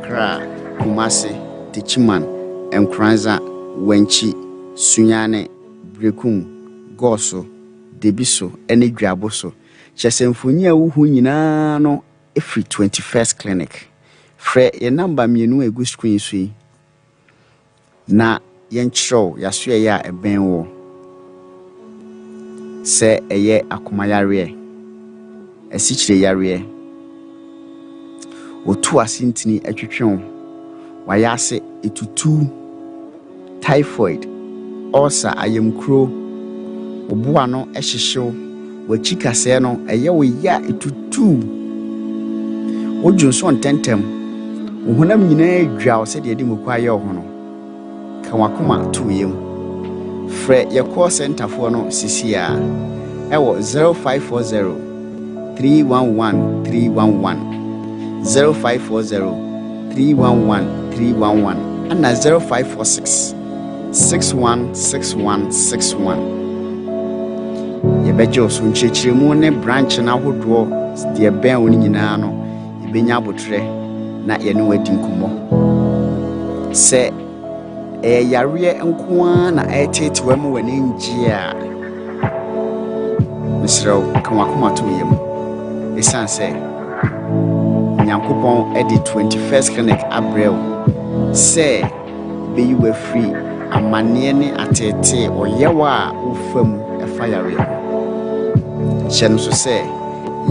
Accra, Kumasi, Techiman, Nkoranza, Wenchi, Sunyani, Berekum, Goaso, Debiso ne Dwaboso. Kyerɛ sɛ mfoni a wohu nyinaa no firi 21st Clinic. Frɛ yɛn namba mmienu a ɛgu screen so yi na yɛnkyerɛ wo yɛasoɛeɛ a ɛbɛn wo sɛ ɛyɛ akoma yareɛ, asikyire yareɛ, wotu ase ntini atwitwe wo, wayɛ ase etutu, typhoid, ulcer, ayamkuro, wo boa no hyehye wo, w'akyi kasɛɛ no ɛyɛ wo ya etutu, wodwo nso ntɛntɛm, wo honam nyinaa dwa wo sɛdeɛ ɛde muku ayɛ wo ho no, ka w'akoma to wo yam. Frɛ yɛ call centerfoɔ no sisi a ɛwɔ 0540 311 311, 0540 311 311 ɛna 0546 616161. Yɛbɛgye wo so nkyerɛkyerɛmu ne branch no ahodoɔ deɛ ɛbɛn wo no nyinaa no, yɛbɛnya abotrɛ na yɛne wo adi nkɔmmɔ. Sɛ ɛyɛ yareɛ nko ara na ɛreteetewa mu w'ani ngye a, mesrɛ wo, ka w'akoma to wo yam. Ɛsiane sɛ Nyankopɔn de 21st Clinic abrɛ wo sɛ bɛyi wo afiri amanneɛ ne ateetee ɔyaw a wofa mu ɛfa yareɛ ho. Hyɛ no so sɛ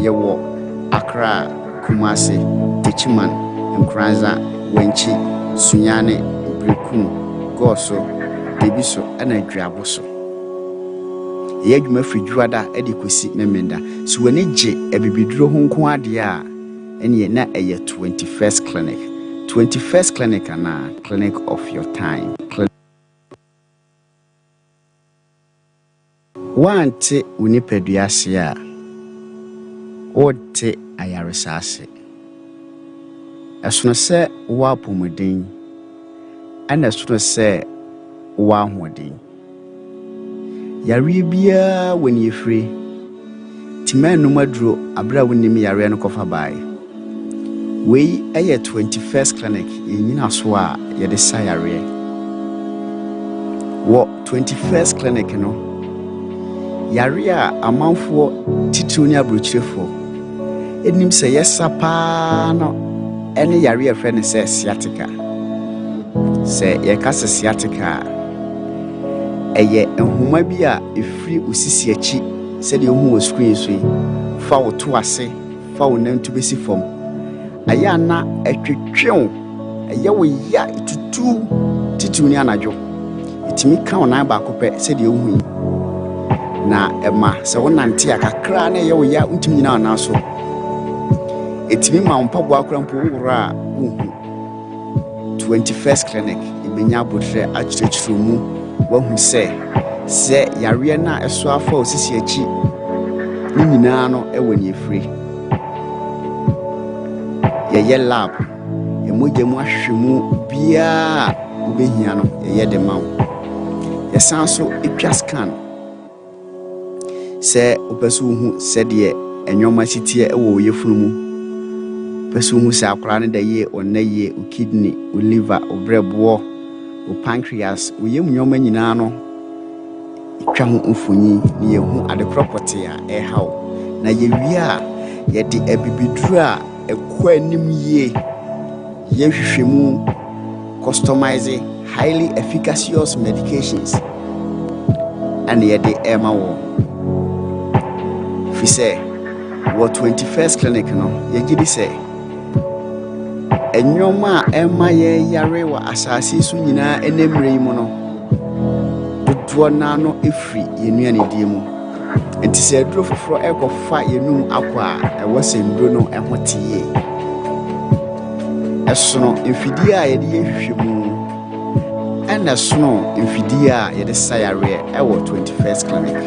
yɛwɔ Accra, Kumasi, Techiman, Nkoranza, Wenchi, Sunyani, Berekum, Goaso, Debiso ɛna Dwaboso. Ɛyɛ adwuma firi Dwoada de kɔsi Memenda. So w'ani gye abibiduro ho nko adeɛ a, ɛneɛ na ɛyɛ 21st Clinic. 21st Clinic anaa Clinic of your time. Clinic. Woante wo nipadua ase a, wote ayaresa ase. Ɛsono sɛ wowɔ apɔmuden, ɛna ɛsono sɛ wowɔ ahoɔden. Yareɛ biara wɔ ne efire. Nti mɛnnom aduro abere a wonnim yareɛ no kɔfa baeɛ. Wei yɛ 21st Clinic, yɛn nyinasoɔ a yɛde sa yareɛ. Wɔ 21st Clinic no, yareɛ a amanfoɔ titiriw ne aburokyirefoɔ ɛnim sɛ yɛsa paa no ɛne yareɛ a yɛfrɛ no sɛ sciatica. Sɛ yɛka sɛ sciatica a, ɛyɛ nhoma bi a ɛfiri wo sisi akyi sɛdeɛ wohu wɔ screen so yi, fa wo to ase, fa wo nantu bɛsi fam. Ɛyɛ a na ɛtwetwe wo, ɛyɛ wo ya tutu titiriw ne anadwo. Ɛtumi ka wo nan baako pɛ sɛdeɛ wohu yi. Na ɛma sɛ wonante a kakra na ɛyɛ wo ya, wontumi nyina wo nan so. Ɛtumi ma wo mpaboa koraa mpo woworɔ a wonhu. 21st Clinic yɛbɛnya abotrɛ akyerɛkyerɛ mu wahu sɛ sɛ yareɛ no a ɛso afa wo sisi akyi ne nyinaa no ɛwɔ ne efire. Yɛyɛ lab, mogya mu ahwehwɛmu biara a wobɛhia no yɛyɛ de ma wo. Yɛsan so twa scan sɛ wopɛ sɛ wohu sɛdeɛ nneɛma si teɛ wɔ wo yafunu mu. Wopɛ sɛ wohu sɛ akwaraa no da yie, ɔnna yie, wo kidney, wo liver, wo brɛboɔ, wo pancreas, wo yam nneɛma nyinaa no twa ho mfonyin na yɛhu adekorɔ pɔtee a ɛreha wo. Na yɛwie a, yɛde abibiduro a ɛkɔ anim yie, yɛ nhwehwɛmu, customize highly efficacious medications ɛna yɛde ɛrema wɔn. Firi sɛ wɔ 21st Clinic no, yɛgye di sɛ nneɛma a ɛma yɛyare wɔ asase yi so nyinaa ɛnɛ mmerɛ yi mu no, dodoɔ naa no ɛfiri yɛn nnuanedie mu. Nti sɛ aduro foforɔ ɛrekɔfa yɛn num akɔ a, ɛwɔ sɛ nnuro no ɛho te yie. Ɛsono mfidie a yɛde yɛ nhwehwɛmu ɛna ɛsono mfidie a yɛde sa yareɛ ɛwɔ 21st Clinic.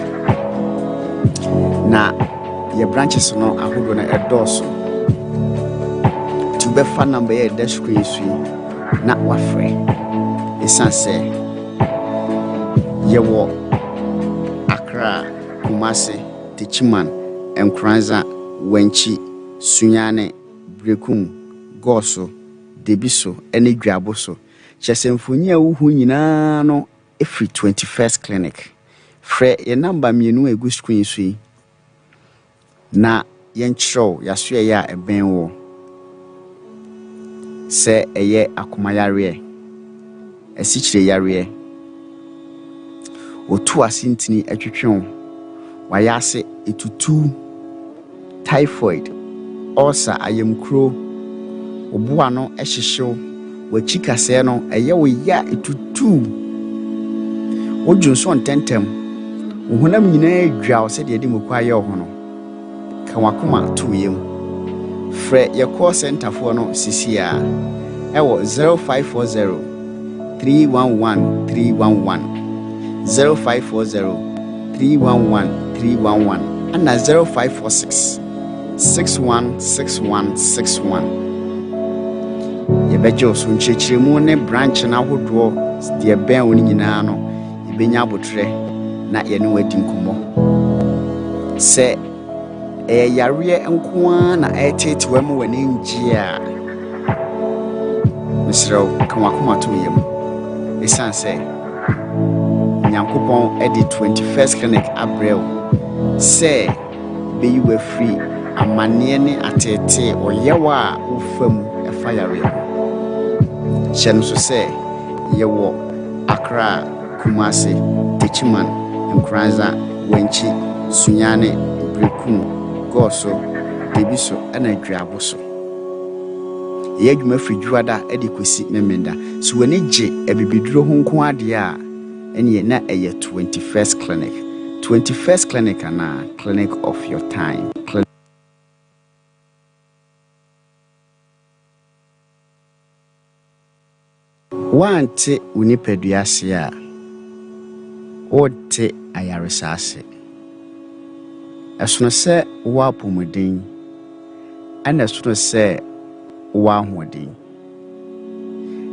Na yɛ branches no ahodoɔ no ɛdɔɔso. Nti wobɛfa number yɛ ɛda screen so yi na wafrɛ. Ɛsiane sɛ yɛwɔ Accra, Kumasi, Techiman, Nkoranza, Wenchi, Sunyani, Berekum, Goaso, Debiso ne Dwabo so. Kyerɛ sɛ mfonyin a wohu nyinaa no firi 21st Clinic. Frɛ yɛn namba mmienu a ɛgu screen so yi na yɛnkyerɛ wo yɛasoɛeɛ a ɛbɛn wo sɛ ɛyɛ akoma yareɛ, asikyire yareɛ, otu ase ntini twetwe wo, wayɛ ase etutu, typhoid, ulcer, ayamkuro, wo bo ano hyehye wo, w'akyi kasɛɛ no ɛyɛ wo ya etutu, wodwo nso ntɛmntɛm, wo honam nyinaa dwa wo sɛdeɛ yɛde muku ayɛ wo ho no. Ka w'akoma to wo yam. Frɛ yɛ call center foɔ no sisi a ɛwɔ 0540 311 311, 0540 311 311 ɛna 0546 616161. Yɛbɛgye wo so nkyerɛkyerɛmu ne branch no ahodoɔ deɛ ɛbɛn wo no nyinaa no yɛbɛnya abotrɛ na yɛne wo adi nkɔmmɔ. Sɛ ɛyɛ yareɛ nko ara na ɛreteetewa mu w'ani ngye a, mesrɛ wo ka w'akoma to wo yam. Ɛsiane sɛ Onyankopɔn de 21st Clinic abrɛ wo sɛ bɛyi wo afiri amanneɛ ne ateetee ɔyaw a wofa mu ɛfa yareɛ ho. Hyɛ no so sɛ yɛwɔ Accra, Kumasi, Techiman, Nkoranza, Wenchi, Sunyani, Berekum, Goaso, Debiso ɛna Dweabo so. Yɛyɛ adwuma firi Dwoada de kɔsi Memenda. So w'ani gye abibiduro ho nko adeɛ a, ɛneɛ na ɛyɛ 21st Clinic. 21st Clinic anaa Clinic of your time. Clinic. Woante wo nipadua ase a, worente ayaresa ase. Ɛsono sɛ wowɔ apɔmuden, ɛna ɛsono sɛ wowɔ ahoɔden.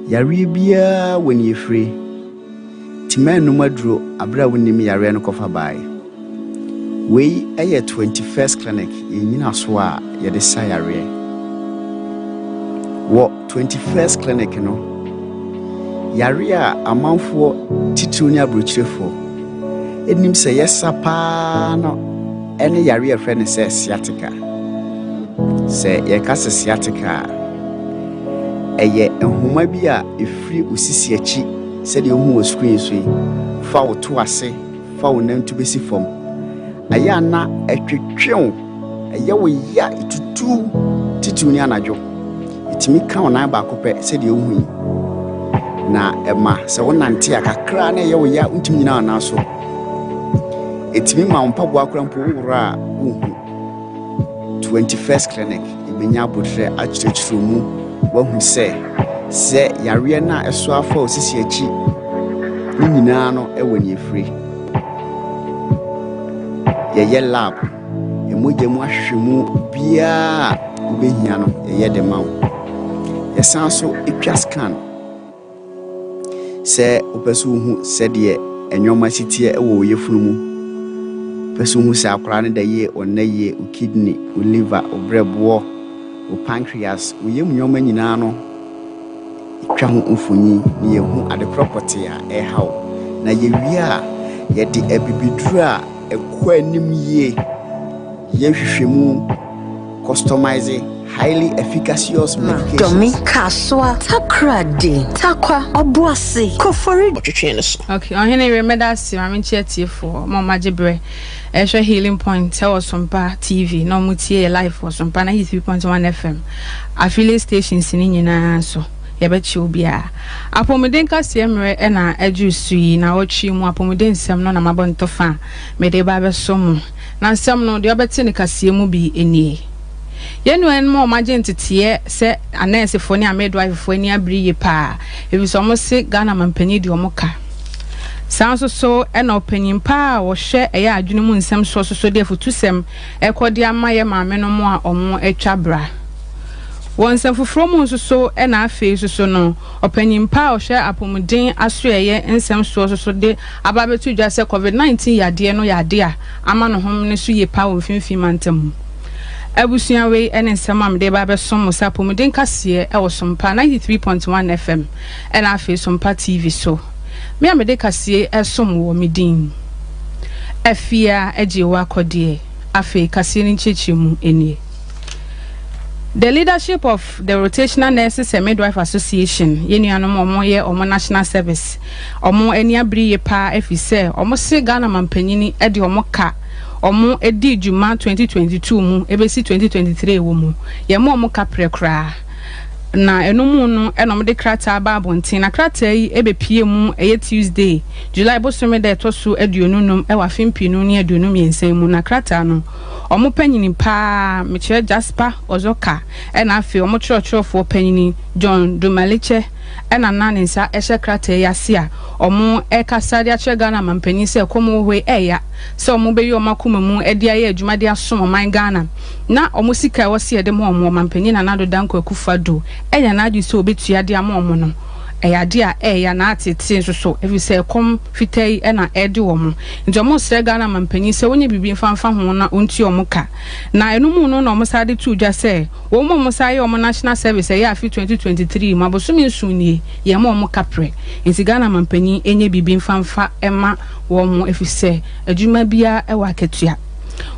Yareɛ biara wɔ ne efire. Nti mɛnnom aduro abere a wonnim yareɛ no kɔfa baeɛ. Wei yɛ 21st Clinic, yɛn nyinasoɔ a yɛde sa yareɛ. Wɔ 21st Clinic no, yareɛ a amanfoɔ titiriw ne aburokyirefoɔ nim sɛ yɛsa paa no ne yareɛ a yɛfrɛ no sɛ sciatica. Sɛ yɛka sɛ sciatica a, ɛyɛ nhoma bi a ɛfiri wo sisi akyi sɛdeɛ wohu wɔ screen so yi, fa wo to ase, fa wo nantu bɛsi fam. Ɛyɛ a na ɛtwetwe wo, ɛyɛ wo ya, ɛtutu titiriw ne anadwo. Ɛtumi ka wo nan baako pɛ sɛdeɛ wohu yi. Na ɛma sɛ wonante a kakra na ɛyɛ wo ya, wontumi nyina wo nan so. Ɛtumi ma wo mpaboa koraa mpo woworɔ a wonhu. 21st Clinic yɛbɛnya abotrɛ akyerɛkyerɛ mu wahu sɛ sɛ yareɛ no a ɛso afa wo sisi akyi ne nyinaa no ɛwɔ ne efire. Yɛyɛ lab, mogya mu ahwehwɛmu biara a wobɛhia no yɛyɛ de ma wo. Yɛsan so twa scan sɛ wopɛ sɛ wohu sɛdeɛ nneɛma si teɛ wɔ wo yafunu mu. Wopɛ sɛ wohu sɛ akwaraa no da yie, ɔnna yie, wo kidney, wo liver, wo brɛboɔ, wo pancreas, wo yam nneɛma nyinaa no twa ho mfonyin na yɛhu adekorɔ pɔtee a ɛreha wo. Na yɛwie a, yɛde abibiduro a ɛkɔ anim yie yɛ nhwehwɛmu customize highly efficacious medications. Dome, Kasoa, Takoradi, Tarkwa, Obuasi, Kofori. Ɔtwetwee no so. Okay, ɔhene yere mɛda ase maame nkyia tiefoɔ ma ɔmo agye berɛ ɛhwɛ Healing Point ɛwɔ Sompa TV na ɔmo tie yɛ live wɔ Sompa 93.1 FM affiliate stations ne nyinaa so yɛbɛkye obiara. Apɔmuden kaseɛ mmerɛ ɛna aduru so yi na ɔtwe mu apɔmuden nsɛm no na mabɔ ntɔfa a mede ba abɛso mo. Na nsɛm no deɛ ɔbɛte ne kaseɛ mu bi nie. Yɛn nuanom a wɔagye nteteɛ sɛ anɛɛsefoɔ ne amidwifefoɔ ani abere yie paa ɛfiri sɛ wɔse Ghana manpanin de wɔn ka. Saa nso so ɛna ɔpanin pa a wɔhwɛ ɛyɛ adwene mu nsɛm soɔ soso de afutusɛm ɛkɔ de ama yɛ maame nom a wɔatwa bra. Wɔ nsɛm foforɔ mu nso so ɛna afei nso so no ɔpanin pa a ɔhwɛ apɔmuden asoɛeɛ nsɛm soɔ soso de aba abɛto dwa sɛ COVID-19 yadeɛ no yɛ adeɛ a ama ne ho ne so yie paa wɔ mfimfini mantam mu. Abusua wei ne nsɛm a mede ba abɛsom mo sɛ apɔmuden kaseɛ wɔ Sompa 93.1 FM ɛna afei Sompa TV so. Me a mede kaseɛ ɛsom wɔ me din Afia Agyewa Kɔdeɛ. Afei kaseɛ no nkyerɛkyerɛmu nie. The leadership of the Rotational Nurses and Midwife Association, yɛn nuanom a wɔyɛ wɔn national service, wɔn ani abere yie paa ɛfiri sɛ wɔn se Ghana mampanyini de wɔn ka wɔn dii dwuma 2022 mu ɛbɛsi 2023 wɔ mu. Yɛmma wɔn ka prɛ koraa. Na ɛno mu no ɛna wɔde krataa ba abɔnten. Na krataa yi ɛbɛpie mu ɛyɛ Tuesday, July bosome da ɛtɔ so 25 ɛwɔ afe 2023 mu. Na krataa no wɔn panyini paa, mekyerɛ Jasper Ozoka, ɛna afei wɔn kyerɛkyerɛfoɔ panyini John Dumalikyɛ ɛna na ne nsa ɛhyɛ krataa yi ase a wɔn ɛkasa de akyerɛ Ghana mampanin sɛ ɛkɔm wɔ hɔ yi ɛɛya sɛ wɔn bɛyi wɔn akoma mu de ayɛ adwuma de asom ɔman Ghana na wɔn sika a ɛwɔ sɛ yɛde ma wɔn ɔmanpanin Nana Addo Dankwa Akufo-Addo anya n'adwene sɛ ɔbɛtua de ama wɔn no ɛyɛ adeɛ a ɛɛya na atetee nso so ɛfiri sɛ ɛkɔm fitaa yi na ɛrede wɔn nti wɔn resrɛ Ghana mampanin sɛ ɔnyɛ biribi mfa mfa ho na ɔntua wɔn ka na ɛno mu no na wɔn san de too dwa sɛ wɔn a wɔn san yɛ wɔn national service ɛyɛ afe 2023 mu abosome nson nie yɛn ma wɔn kaprɛ nti Ghana mampanin nyɛ biribi mfa mfa mma wɔn ɛfiri sɛ adwuma biara wɔ akatua.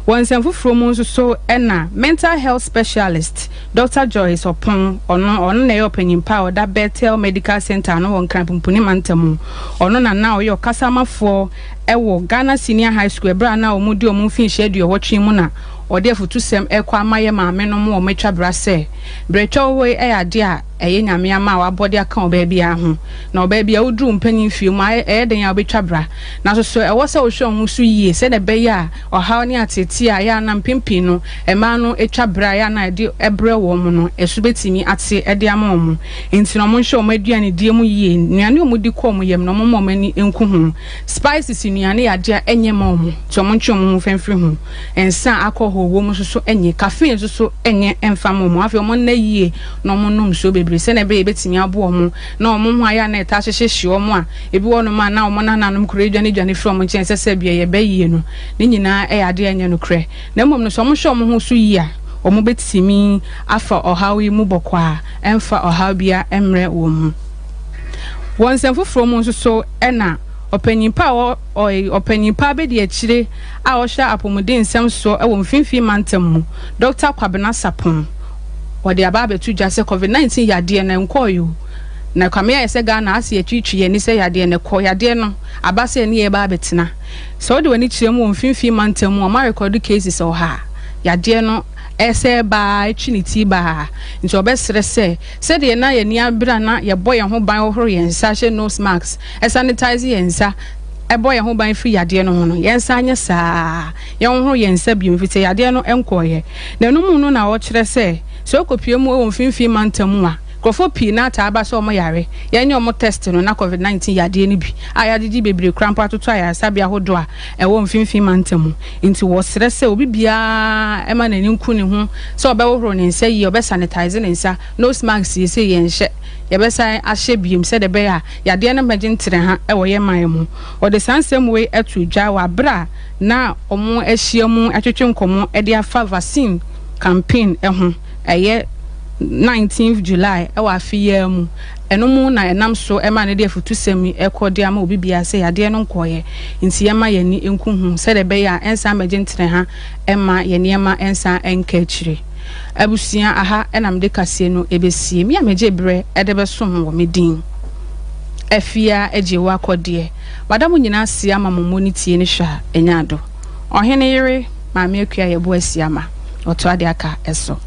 Wɔ nsɛm foforɔ mu nso so na mental health specialist Dr. Joyce Ɔpɔn, ɔno ɔno na ɛyɛ ɔpanyin pa a ɔda Bethel Medical Center ano wɔ Nkran Pumpuni mantam. Ɔno na na ɔyɛ ɔkasamafoɔ wɔ Ghana Senior High School ɛberɛ a na wɔn di wɔn mfinhyia aduɔwɔtwe mu na ɔde afutusɛm ɛrekɔ ama yɛ maame nom wɔn atwa bra sɛ brɛtwa wɔ hɔ yi ɛyɛ adeɛ a ɛyɛ Nyame ama a wabɔ de aka ɔbaa biara ho na ɔbaa biara woduru mpanyin mfie mu a ɛyɛ den a wobɛtwa bra nanso so ɛwɔ sɛ wohwɛ wo ho so yie sɛdeɛ ɛbɛyɛ a ɔhaw ne ateetee a ɛyɛ a na mpɛn pii no mmaa no twa bra a ɛyɛ a na ɛde brɛ wɔn no ɛso bɛtumi ate de ama wɔn. Enti no wɔnhwɛ wɔn aduanedie mu yie, nnuane a wɔdi kɔ wɔn yam no wɔmma wɔn ani nku ho. Spices nnuane yɛ adeɛ a ɛnyɛ ma wɔn, nti wɔntwe wɔn ho mfa mfiri ho. Nsa a alcohol wɔ mu nso so nyɛ, caffeine nso so nyɛ mfa mma wɔn. Afei wɔnna yie na wɔnnom nsuo bebree sɛdeɛ ɛbɛyɛ a ɛbɛtumi aboa wɔn na wɔn ho ayɛ a na ɛtaa hyehyehye wɔn a ebi wɔ hɔnom a na wɔn nananom koraa dwanedwane firi wɔn nkyɛn sɛ sɛ bia yɛba yie no. Ne nyinaa yɛ adeɛ a ɛnyɛ nokorɛ. Na mmom no, sɛ wɔhwɛ wɔn ho so yie a, wɔbɛtumi afa ɔhaw yi mu bɔkɔɔ a ɛmfa ɔhaw biara mmrɛ wɔn mu. Wɔ nsɛm foforɔ mu nso so na ɔpanyin pa a ɔyɛ ɔpanyin pa abadiakyire a ɔhwɛ apɔmuden nsɛm soɔ wɔ Mfimfini Mantam mu, Dɔkta Kwabena Sarpong, ɔde aba abɛto dwa sɛ Covid 19 yadeɛ no ɛnkɔɔe o, na ɛkame ayɛ sɛ Ghana ase yɛtwitwi yɛn ani sɛ yadeɛ no ɛkɔ, yadeɛ no aba sɛ ɛne yɛn reba abɛtena. Sɛ wode w'ani kyerɛ mu wɔ Mfimfini Mantam mu a, wɔarekɔdo cases ɔha a yadeɛ no ɛsɛ ba ara, ɛtwi ne ti ba ara. Nti wɔbɛsrɛ sɛ, sɛdeɛ na yɛn ani abere a na yɛbɔ yɛn ho ban hohoro yɛn nsa, hyɛ nose mask, sanitize yɛn nsa, bɔ yɛn ho ban firi yadeɛ no ho no, yɛnsan nyɛ saa ara. Yɛnhohoro yɛn nsa bio, ɛfiri sɛ yadeɛ no nkɔeɛ. Na ɛno mu no na wɔkyerɛ sɛ, sɛ wokɔpue mu wɔ Mfimfini Mantam mu a, nkurɔfoɔ pii no ara taa ba sɛ wɔyare. Yɛnyɛ wɔn test no na Covid 19 yadeɛ no bi a yɛagyegye bebree koraa mpo atoto ayaresabea ahodoɔ a ɛwɔ Mfimfini Mantam mu. Enti wɔsrɛ sɛ obi biara mma n'ani nku ne ho sɛ ɔbɛhohoro ne nsa yie, ɔbɛsanitize ne nsa, nose mask seesei yɛnhyɛ, yɛbɛsan ahyɛ bio sɛdeɛ ɛbɛyɛ a yadeɛ no mmɛgye ntrɛha wɔ yɛn man mu. Wɔde saa nsɛm wei ato dwa wɔ aberɛ a na wɔahyia mu retwetwe nkɔmmɔ de afa vaccine campaign ho, ɛyɛ 19th July wɔ afe yi ara mu. Ɛno mu na ɛnam so ma no de afutusɛm yi kɔ de ama obi biara sɛ yadeɛ no nkɔeɛ nti yɛmma yɛn ani nku ho sɛdeɛ ɛbɛyɛ a ɛnsan mmɛgye nteneha mma yɛn nneɛma nsan nka akyire. Abusua, aha na mede kaseɛ no bɛsie. Me a megye berɛ de bɛsom wɔ me din Afia Agyewa Kɔdeɛ. Mada mo nyinaa ase ama mo mmɔ ne tie ne hwɛ a ɛnya ado. Ɔhene yere Maame Akua Yɛbo Asiama, ɔtoa deɛ aka so.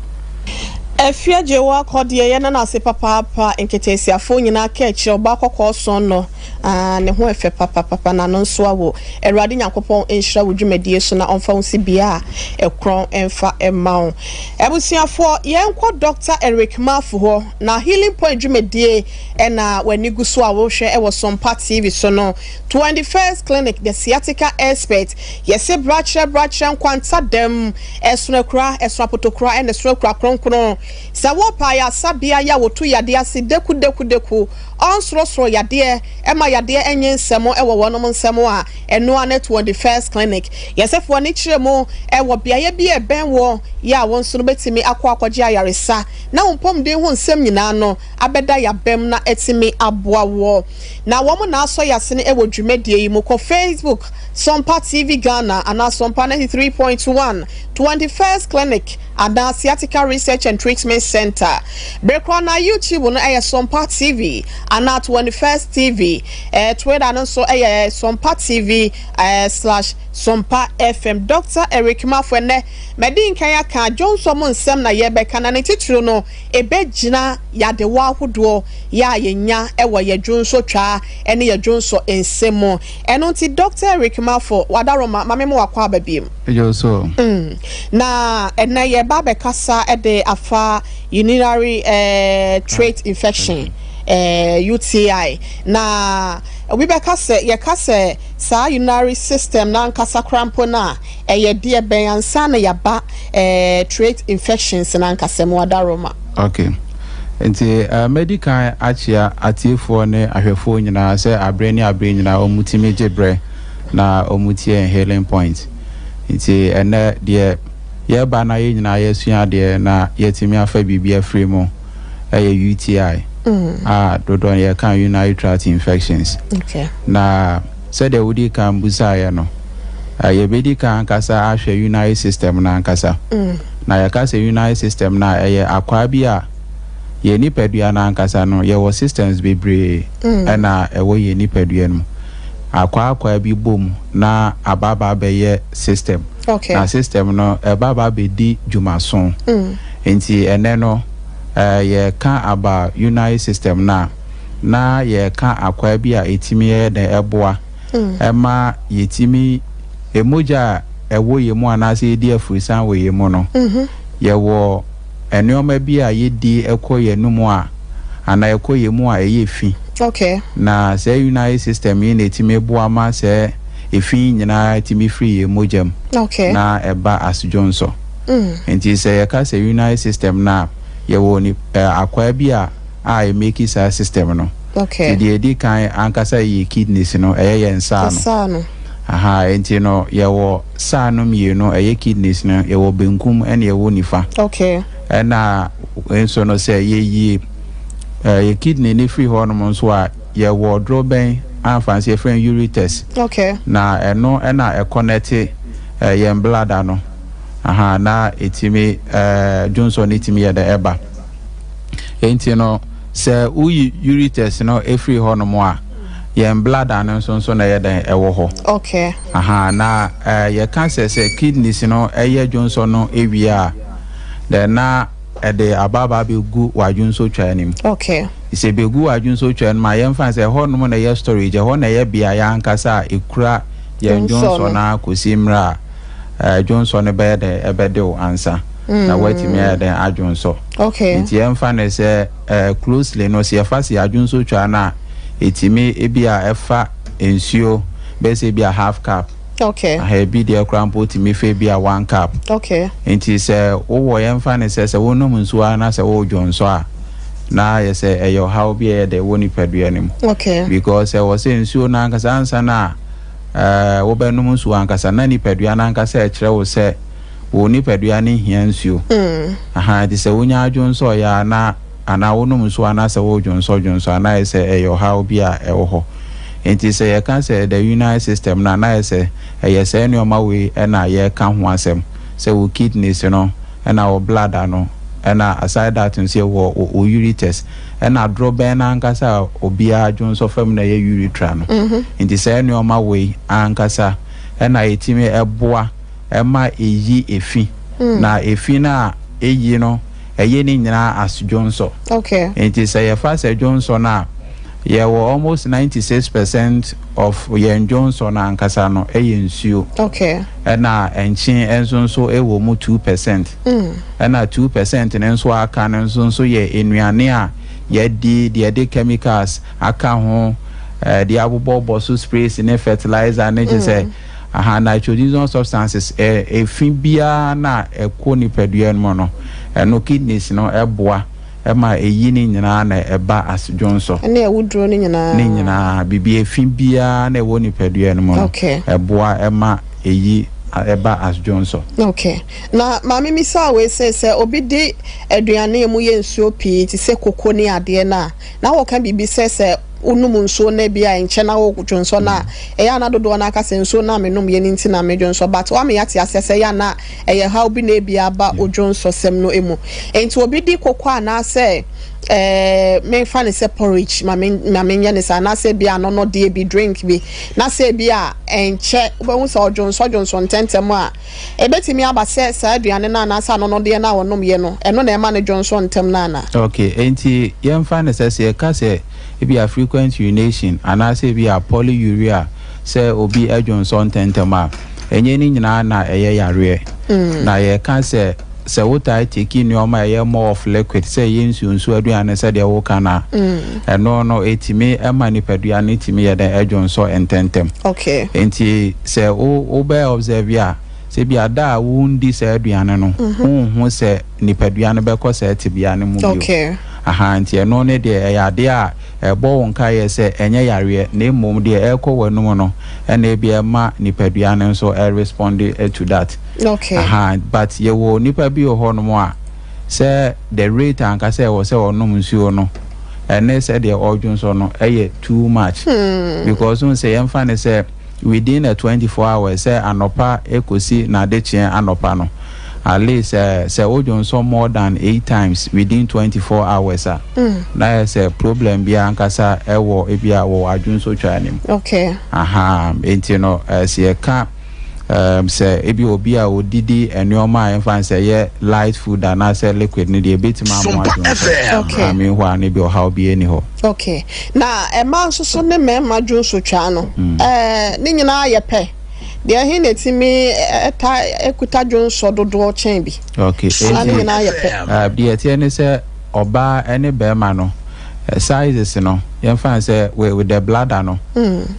Afia Gyewa Kɔdeɛ yɛ nana ase papaapa nketeesiafoɔ nyinaa ka akyire ɔbaa kɔkɔɔ sɔn no aah ne ho ɛfɛ papapapa n'ano nso awo Awurade Nyankopɔn nhyira wo dwumadie so na ɔmfa wo nsi bea a ɛkorɔn mfa mma wo Abusuafoɔ yɛnkɔ Doctor Eric Marfo hɔ na Healing Point dwumadie ɛna w'ani gu so a wohwɛ ɛwɔ Sompa TV so no 21st Clinic the Sciatica Expert yɛse brakyerɛ brakyerɛ nkwanta dɛm ɛsono akura ɛsono apotokura ɛna ɛsono akura kronkron. Sɛ wɔpɛ ayaresabea yi a wɔtu yadeɛ ase dekudekudeku, ɔnsorosoro yadeɛ, ɛma yadeɛ ɛnye nsɛm wɔ wɔnom nsam a, ɛno ara ne 21st Clinic. Yɛsɛfoɔ ani kyerɛ mu wɔ beaeɛ bi a ɛbɛn woɔ yɛ a wo nso no bɛtumi akɔ akɔgye ayaresa na wo mpɔmuden ho nsɛm nyinaa no abɛda yɛabam na atumi aboa woɔ. Na wɔn na asɔ yɛasene wɔ dwumadie yi mu. Kɔ Facebook, Sompa TV Ghana anaa Sompa 93.1, 21st Clinic anaa Sciatica Research and Treatment Center. Bere korɔ na YouTube no yɛ Sompa TV anaa 21st TV. Eh, Twitter no nso yɛ Sompa TV eh, slash Sompa FM. Dr. Eric Mafo ɛnɛ, madi nkan aka dwonsɔ mu nsɛm na yɛbɛka na ne titiriw no ɛbɛgyina yadewa ahodoɔ yɛ a yɛnya wɔ yɛ dwonsɔtwaa ne yɛ dwonsɔ nsɛm mu. Ɛno nti Dɔkta Eric Mafo, Wadaroma, ma me ma wakɔ aba biom. Ɛyɛ so. Na ɛnɛ yɛba abɛkasa de afa urinary tract infection, UTI. Na obi bɛka sɛ, yɛka sɛ saa urinary system no ankasa koraa mpo no a, Ɛyɛ deɛ bɛn ansa na yɛaba eh, trait infections no ankasa mu, Adaroma? Ok. Nti eh, mɛdi kan akyea atiefoɔ ne ahwɛfoɔ nyinaa sɛ aberɛ ne aberɛ nyinaa wɔn tumi gye berɛ na wɔn tie yɛn Healing Point. Nti ɛnnɛ deɛ yɛreba na yɛn nyinaa yɛasua adeɛ na yɛatumi afa biribi afiri mu ɛyɛ UTI a dodoɔ no yɛka urinary tract infections. Okay. Na Sɛdeɛ wodii kan busaeɛ no, yɛbɛdi kan ankasa ahwɛ urinary system no ankasa. Na yɛka sɛ urinary system no a, ɛyɛ akwaa bi a yɛn nipadua no ankasa no, yɛwɔ systems bebree na ɛwɔ yɛn nipadua no mu. Akwaa akwaa bi bom na aba aba abɛyɛ system. Na system no, ɛba aba abɛdi dwumaso. Nti ɛnnɛ no, yɛreka about urinary system no a, na yɛreka akwaa bi a ɛtumi yɛ dɛn ɛboa ɛma yɛtumi mogya a ɛwɔ yɛn mu anaasɛ yɛdi afurisan wɔ yɛn mu no, yɛwɔ nneɛma bi a yɛdi ɛkɔ yɛn anum a anaa ɛkɔ yɛn mu a ɛyɛ fi. Na saa urinary system yi na ɛtumi boa ma saa efi yi nyinaa tumi firi yɛn mogya mu na ɛba as dwonsɔ. Nti sɛ yɛka sɛ urinary system no a, yɛwɔ akwaa bi a a ɛmeki saa system no. Okay. Nti deɛ ɛdi kan ankasa yɛ kidneys no, ɛyɛ yɛn saa no. Saa no. Aha, nti no yɛwɔ saa no mmienu, ɛyɛ kidneys no, yɛwɔ benkum ɛna yɛwɔ nifa. Okay. Ɛna nso no sɛ yɛyi yɛ kidney no firi hɔ nom nso a, yɛwɔ dorobɛn a mfa nso yɛfrɛ no ureters. Okay. Na ɛno ɛna ɛkɔnɛte yɛn bladder no. Aha, na ɛtumi dwonsɔ no tumi yɛ dɛ ɛba. Enti no, sɛ woyi ureters no firi hɔnom a, yɛn bladder no nso nso na ɛyɛ dɛn ɛwɔ hɔ. Okay. Aha, na eh, yɛka sɛ sɛ kidneys no ɛyɛ dwonsɔ no ewie a, then na ɛde aba aba abɛgu w'adwonsɔtwa anim. Okay. Sɛ ɛbɛgu w'adwonsɔtwa no mu a, yɛmfa sɛ ɛhɔnom na ɛyɛ storage, ɛhɔ na ɛyɛ beaeɛ ankasa a ɛkura yɛn dwonsɔ no ara kɔsi mmerɛ a dwonsɔ no bɛyɛ dɛn ɛbɛde wo ansa na woatumi ayɛ dɛn adwonsɔ. Okay. Nti yɛmfa no sɛ closely no sɛ yɛfa sɛ yɛadwonsɔ twa no a ɛtumi ebi a ɛfa nsuo bɛyɛ sɛ ebi a half cup. Okay. Aha ebi deɛ koraa mpo tumi fa ebi a one cup. Okay. Nti sɛ wowɔ yɛmfa no sɛ sɛ wonom nsuo ara na sɛ woredwonsɔ a na ayɛ sɛ ɛyɛ ɔhaw bi a ɛyɛ dɛ wɔ nipadua no mu. Okay. Because ɛwɔ sɛ nsuo no ankasa ansa na wobɛnom nsuo ankasa na nipadua no ankasa ɛkyerɛ wo sɛ wo nipadua no hia nsuo. Aha, nti sɛ wonya adwonsɔeɛ a na anaa wonom nsuo anaasɛ wodwonsɔ dwonsɔ a na ayɛ sɛ ɛyɛ ɔhaw bi a ɛwɔ hɔ. Nti sɛ yɛka sɛ the urinary system no a na ayɛ sɛ ɛyɛ saa nnoɔma wei na yɛreka ho asɛm sɛ wo kidneys no ɛna wo bladder no ɛna aside that nso yɛwɔ wo ureters. Ɛna dorobɛn no ankasa a obiara dwonsɔ fa mu na ɛyɛ urethra no. Nti saa nnoɔma wei ankasa na ɛtumi boa ma ɛyi efi. Na efi no a ɛyi no, ɛyɛ ne nyinaa as dwonsɔ. Nti sɛ yɛfa sɛ dwonsɔ no a, yɛwɔ almost 96% of yɛn dwonsɔ no ankasa no yɛ nsuo. Ɛna nkyen nso nso wɔ mu 2%. Ɛna 2% no nso a aka no nso nso yɛ nnuane a yɛadi, deɛ yɛde chemicals aka ho, deɛ abobɔbɔ so sprays ne fertilizer ne kyerɛ sɛ aha nitrogenous substances, efi biara na ɛkɔ nipadua no mu no, Ɛno kidneys no ɛboa ɛma ɛyi ne nyinaa na ɛba as dwonsɔ. Ɛne awuduro no nyinaa. Ne nyinaa, biribi efi biara na ɛwɔ nipadua no mu no, ɛboa ɛma ɛyi ɛba as dwonsɔ. Okay. Na maame misaa wei sɛ, sɛ obi di aduane a emu yɛ nsuo pii te sɛ koko ne adeɛ no a, na wɔka biribi sɛ sɛ wonom nsuo no bi a ɛnkyɛ na wodwonsɔ no a, ɛyɛ a na dodoɔ no ara ka sɛ nsuo no a menomyɛ no nti na medwonsɔ, but woama yɛate aseɛ sɛ ɛyɛ a na ɛyɛ haw bi na ebi aba odwonsɔsɛm no mu. Enti obi di koko anaasɛ ɛɛ memfa no sɛ porridge ma me ma menyɛ no saa anaasɛ ebi a anɔnɔdeɛ bi drink bi na sɛ ebi a ɛnkyɛ wobɛhu sɛ ɔdwonsɔ dwonsɔ ntɛntɛm a, ebetumi aba sɛ saa aduane no anaasɛ anɔnɔdeɛ no a ɔnomyɛ no ɛno na ɛma no dwonsɔ ntɛm no anaa? Okay, enti yɛmfa no sɛ sɛ yɛka sɛ ebia frequent urination anaasɛ ebia polyuria sɛ obi dwonsɔ ntɛntɛm a, ɛnyɛ ne nyinaa na ɛyɛ yareɛ. Na yɛka sɛ, sɛ wotaa take nneɛma a ɛyɛ more of liquid sɛ ɛyɛ nsuo nsuo aduane sɛdeɛ woka no a, ɛno no ɛtumi ma nipadua no tumi yɛ dɛn ɛdwonsɔ ntɛntɛm. Nti sɛ wo wobɛ observe a, sɛ bi a da a wondi saa aduane no, wonhu sɛ nipadua no bɛkɔ saa tebea no mu bio. Aha, nti ɛno ne deɛ ɛyɛ adeɛ a ɛbɔ wo nkaeɛ sɛ ɛnyɛ yareɛ na mmom deɛ ɛrekɔ w'anum no na ebia ɛma nipadua no nso respond to that. Aha, but yɛwɔ nipa bi wɔ hɔnom a sɛ the rate ankasa ɛwɔ sɛ ɔnom nsuo no ɛne sɛdeɛ ɔredwonsɔ no ɛyɛ too much. Because wohu sɛ yɛmfa no sɛ within a 24 hours sɛ anɔpa ɛkɔsi n'adekyeɛ anɔpa no, at least sɛ wodwonsɔ more than 8 times within 24 hours a, na ayɛ sɛ problem bi ankasa ɛwɔ ebia wɔ w'adwonsɔtwa no mu. Aha, enti no sɛ yɛka sɛ ebi obi a odidi nneɛma a yɛmfa no sɛ ɛyɛ light food anaasɛ liquid no deɛ ebetumi ama Sompa wadwonsɔ. FM. Aha, meanwhile no ebi ɔhaw bi ɛni hɔ. Okay. Na mmaa nso so ne mmarima dwonsɔtwa no, ɛɛ ne nyinaa yɛ pɛ? Deɛ ɛhe na ɛtumi ɛta ɛkuta dwonsɔ dodoɔ kyɛn bi? Okay, Anaa ne enti nyinaa yɛ pɛ? deɛ ɛteɛ ne sɛ ɔbaa ne barima no sizes no, yɛmfa no sɛ with the bladder no,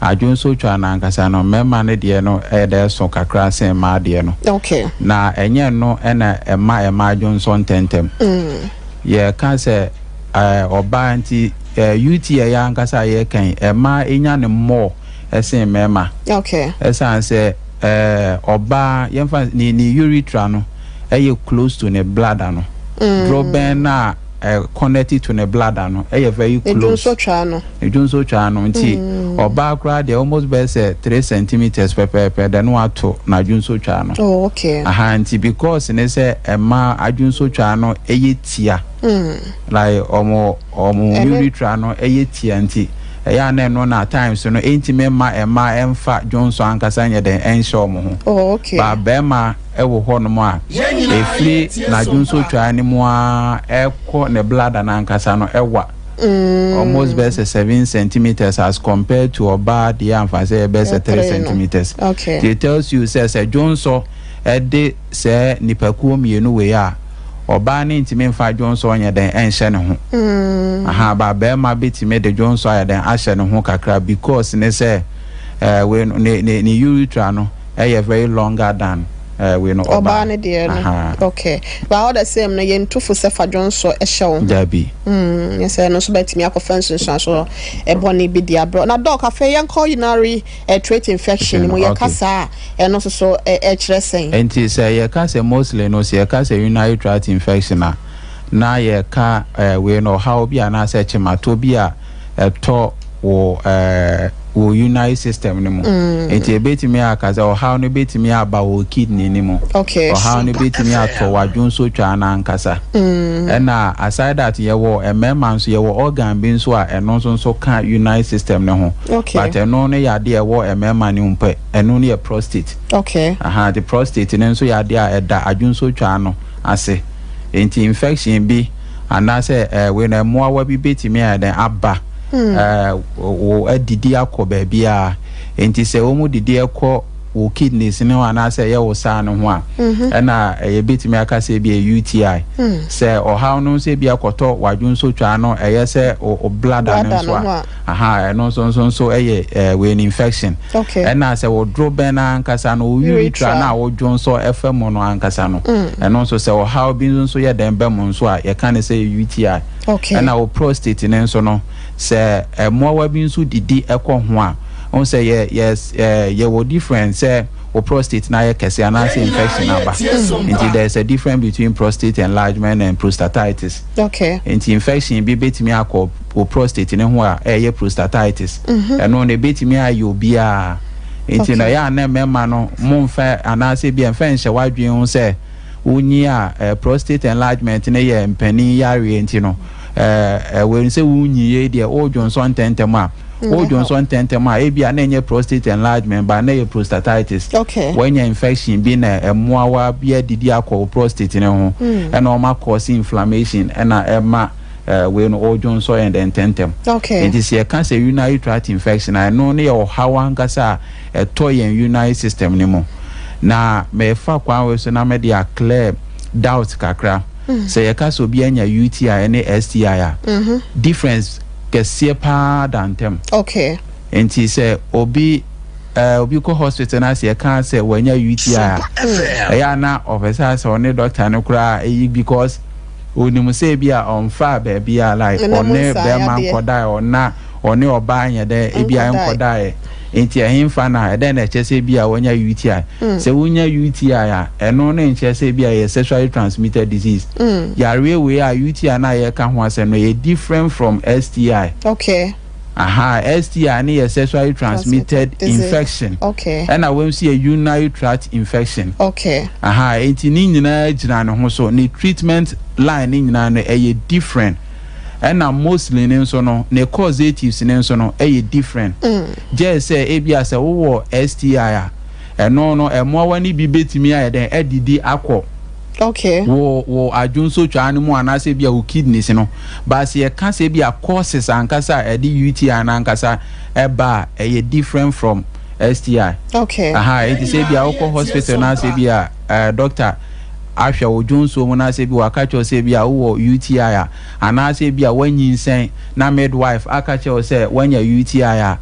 adwonsɔtwa no ankasa no, mmarima no deɛ no ɛyɛ dɛ ɛso kakra sen mmaa deɛ no. Na ɛnyɛ ɛno na ɛma mmaa dwonsɔ ntɛntɛm. Yɛka sɛ ɔbaa nti UTI ankasa a yɛreka yi, mmaa nya no more sen mmarima. Ɛsiane sɛ ɔbaa, yɛmfa ne ne urethra no ɛyɛ close to ne bladder no. Dorobɛn no a connect to ne bladder no ɛyɛ very close. Ne dwonsɔtwaa no. Ne dwonsɔtwaa no nti ɔbaa koraa deɛ almost bɛyɛ sɛ 3 centimeters pɛpɛɛpɛ dɛ no ato n'adwonsɔtwaa no. Oh, okay. Aha nti because ne sɛ mmaa adwonsɔtwaa no ɛyɛ tia. Like ɔmo ɔmo urethra no ɛyɛ tia nti ɛyɛ a na ɛno na at times no ɛntumi mma mmaa ɛmfa dwonsɔ ankasa nyɛ dɛn ɛnhyɛ ɔmo ho. Oh, okay. Ba bɛrima ɛwɔ hɔnom a ɛfiri n'adwonsɔtwaa no mu ara ɛkɔ ne bladder no ankasa no ɛwa almost bɛyɛ sɛ 7 centimeters as compared to ɔbaa deɛ amfa sɛ ɛbɛyɛ sɛ 3 centimeters. Okay. It tells you sɛ sɛ dwonsɔ ɛde sɛ nipakuo mmienu wei a ɔbaa no ntumi mfa dwonsɔ nyɛ dɛn ɛnhyɛ ne ho. Aha, ba bɛrima bɛtumi de dwonsɔ ayɛ dɛn ahyɛ ne ho kakra because ne sɛ wei no ne ne ne urethra no ɛyɛ very longer than wei no ɔbaa. Ɔbaa no deɛ no. Okay. But all the same no yɛntu fo sɛ fa dwonsɔ ɛhyɛ wo ho. Dabi. Nyɛ sɛ ɛno nso bɛtumi akɔfa nsunsuanso ɛbɔne bi de abrɛ. Na doc afei yɛnkɔ urinary tract infection mu yɛka saa a ɛno nso so ɛkyerɛ sɛn? Nti sɛ yɛka sɛ mostly no sɛ yɛka sɛ urinary tract infection a na yɛka wei no ɔhaw bi anaasɛ kyematɔ bi a ɛtɔ wo wo urinary system no mu. Nti ebetumi aka sɛ ɔhaw no betumi aba wɔ kidney no mu. Ɔhaw no betumi atɔ w'adwonsotwaa no ankasa. Ɛna aside that yɛwɔ mmarima nso yɛwɔ organ bi nso a ɛno nso nso ka urinary system no ho. But ɛno no yɛ adeɛ a ɛwɔ mmarima no mu pɛ. Ɛno no yɛ prostate. Aha, nti prostate no nso yɛ adeɛ a ɛda adwonsotwaa no ase. Nti infection bi anaasɛ wei no mmoawa bi betumi ayɛ dɛn aba wo adidi akɔ baabiara. Nti sɛ wɔn didi kɔ wo kidneys no ho anaasɛ ɛyɛ wo saa no ho a, ɛna yɛbɛtumi aka sɛ ebi yɛ UTI. Sɛ ɔhaw no nso ebi akɔtɔ w'adwonsotwaa no, ɛyɛ sɛ wo bladder no nso a, aha, ɛno nso nso nso ɛyɛ wei no infection. Ɛna sɛ wo dorobɛn no ankasa no, wo urethra no a wodwonsɔ ɛfa mu no ankasa no, ɛno nso sɛ ɔhaw bi nso yɛ dɛn ba mu nso a, yɛka no sɛ UTI. Ɛna wo prostate no nso no, sɛ mmoawa bi nso didi kɔ ho a, wohu sɛ yɛ yɛ yɛwɔ different sɛ wo prostate no ayɛ kɛse anaasɛ infection aba. Nti there is a difference between prostate enlargement and prostatitis. Nti infection bi betumi akɔ wo prostate no ho a ɛyɛ prostatitis. Ɛno no ebetumi ayɛ obiara. Nti no ɛyɛ a na mmarima no momfa anaasɛ bi ɛmfa nhyɛ w'adwene ho sɛ wonyi a prostate enlargement no yɛ mpanin yareɛ nti no wei sɛ wonyi yei deɛ wodwonsɔ ntɛntɛm a wodwonsɔ ntɛntɛm a ebia na ɛnyɛ prostate enlargement ba na ɛyɛ prostatitis. Wanya infection bi na mmoawa bi adidi akɔ wo prostate no ho ɛna ɔma cause inflammation ɛna ɛma wei no wodwonsɔ yɛn dɛ ntɛntɛm. Nti sɛ yɛka sɛ urinary tract infection a, ɛno no yɛ ɔhaw ankasa a ɛtɔ yɛn urinary system no mu. Na mefa kwan wei so na mede a clear doubt kakra. Sɛ yɛka sɛ obi anya UTI ne STI a, difference kɛseɛ paa da ntam. Nti sɛ obi obi kɔ hospital na sɛ yɛka sɛ wanya UTI a, ɛyɛ a na ɔpɛ sɛ sɛ ɔne doctor no koraa ɛyi because onim sɛ ebi a ɔmfaa baabi a like ɔne bɛrima nkɔdae, ɔna ɔne ɔbaa nyɛ dɛ ebi a nkɔdae, nti ɛhenfa na ɛdɛn na ɛkyɛ sɛ ebi a wanya UTI? Sɛ wonya UTI a, ɛno ne nkyerɛ sɛ ebi a ɛyɛ sexually transmitted disease. Yareɛ wei a UTI no a yɛreka ho asɛm no, ɛyɛ different from STI. Aha, STI no yɛ sexually transmitted infection. Ɛna wei nso yɛ urinary tract infection. Aha, nti ne nyinaa gyina ne ho so. Ne treatment line ne nyinaa no ɛyɛ different. Ɛna mostly no nso no, ne causatives no nso no ɛyɛ different. Gyɛɛ sɛ ebia sɛ wowɔ STI a, ɛno no mmoawa no bi bɛtumi ayɛ dɛn adidi akɔ wo wo adwonsotwaa no mu anaasɛ ebia wo kidneys no. But sɛ yɛka sɛ ebia causes ankasa a ɛde UTI no ankasa ɛba a, ɛyɛ different from STI. Aha, enti sɛ ebia wokɔ hospital na sɛ ebia doctor ahwɛ wo dwonsuo mu na sɛ ebi waka kyerɛ wo sɛ ebia wowɔ UTI a, anaasɛ ebia woanyinsɛn na midwife aka kyerɛ wo sɛ woanya UTI a,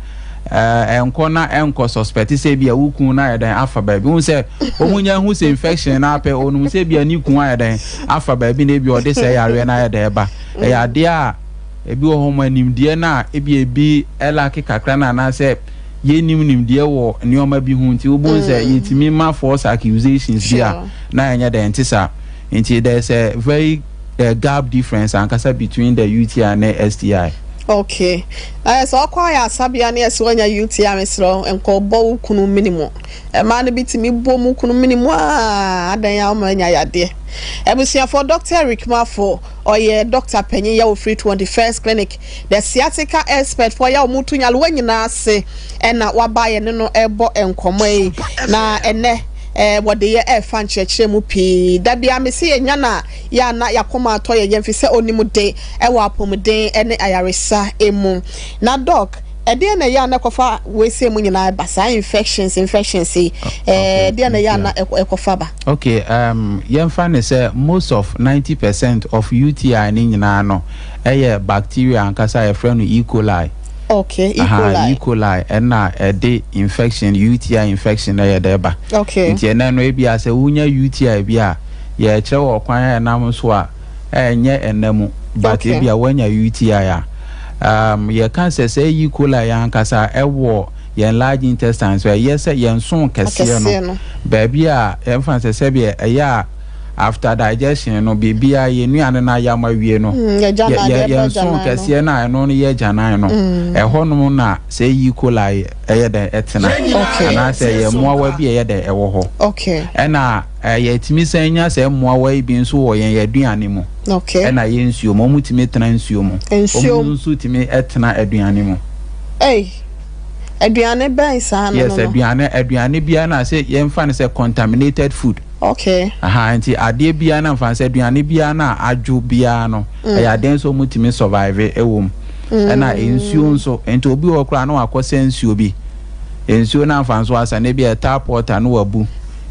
ɛnkɔ na ɛnkɔ suspect sɛ ebia wo kun no ayɛ dɛn afa baabi. Wohu sɛ wɔn nya hu sɛ infection no apɛ, wɔnim sɛ ebia ne kun ayɛ dɛn afa baabi na ebia ɔde sɛ yareɛ no ayɛ dɛn ɛba. Ɛyɛ adeɛ a ebi wɔ hɔ ma nimdeɛ no a ebia ebi ɛlake kakra no anaasɛ yɛnnim nimdeɛ wɔ nneɛma bi ho nti wobɛhu sɛ yɛtumi ma false accusations bi a na ɛnyɛ dɛn nte saa. Nti there is a very gap difference ankasa between the UTI ne STI. Okay. Na yɛ sɛ ɔkɔ ayɛ asabea ne yɛsɛ wanya UTI mesrɛ wo nkɔ bɔ wo kunu mene mu. Mmaa no bi tumi bɔ mu kunu mene mu aa adan a wɔma anya yadeɛ. Abusuafoɔ Dr. Eric Mafo ɔyɛ doctor panyin yɛ wɔ Free 21st Clinic the sciatica expert foɔ yɛ wɔn tu nyarewa nyinaa ase ɛna waba yɛ ne no ɛbɔ nkɔmɔ yi na ɛnɛ ɛɛ wɔde yɛ ɛfa nkyerɛkyerɛ mu pii. Da bia mese yɛ nya na yɛ a na y'akoma atɔ yɛn yam efisɛ onim de wɔ apɔmuden ne ayaresa mu. Na Doc, ɛdeɛn na ɛyɛ a na ɛkɔfa wei sei mu nyinaa ba, saa infections infections yi, ɛɛ deɛn na ɛyɛ a na ɛkɔfa ba? Okay, um, yɛmfa no sɛ most of 90% of UTI no nyinaa no ɛyɛ bacteria ankasa a yɛfrɛ no E. coli. Okay, E. Aha, coli. E. coli ɛna ɛde infection, UTI infection ɛyɛ dɛ ba. Okay. Nti ɛnɛ no ebia sɛ wonya UTI bi a, Yɛkyerɛ wɔ ɔkwan a ɛnam so a ɛnyɛ ɛnna mu, but Okay. ebia woanya UTI a. Um, yɛka sɛ sɛ E. coli yi ankasa ɛwɔ yɛn large intestine so, ɛyɛ sɛ yɛn nson kɛseɛ no, Akɛseɛ no. baabi a yɛmfa no sɛ sɛdeɛ ɛyɛ a after digestion no, biribiara yɛn nnuane no ayam awie no, Yɛgya yɛ, no yɛ, adeɛ yɛn ba nson gyanan no. kɛseɛ no a ɛno no yɛ gyanan no, ɛhɔnom na sɛ E. coli ɛyɛ dɛn ɛtena, Okay. anaasɛ ɛyɛ mmoawa bi a ɛyɛ dɛn ɛwɔ hɔ. Okay. Ɛna Yɛtumi san nya saa mmoawa yi bi nso wɔ yɛn aduane mu. Okay. Ɛna yɛn nsuo mu. Wɔtumi tena nsuo mu. Nsuo Wɔn nso tumi tena aduane mu. Ei, aduane bɛn saa no Yes, no? aduane aduane biara na sɛ yɛmfa no sɛ contaminated food. Okay. Aha, nti adeɛ biara na mfa no sɛ aduane biara na adwo biara no, ɛyɛ adeɛ nso wɔtumi survive wɔ mu. Ɛna nsuo nso, nti obi wɔ hɔ koraa na wakɔsɛ nsuo bi. Nsuo no amfa nso asa no, ebia tap water no wabu,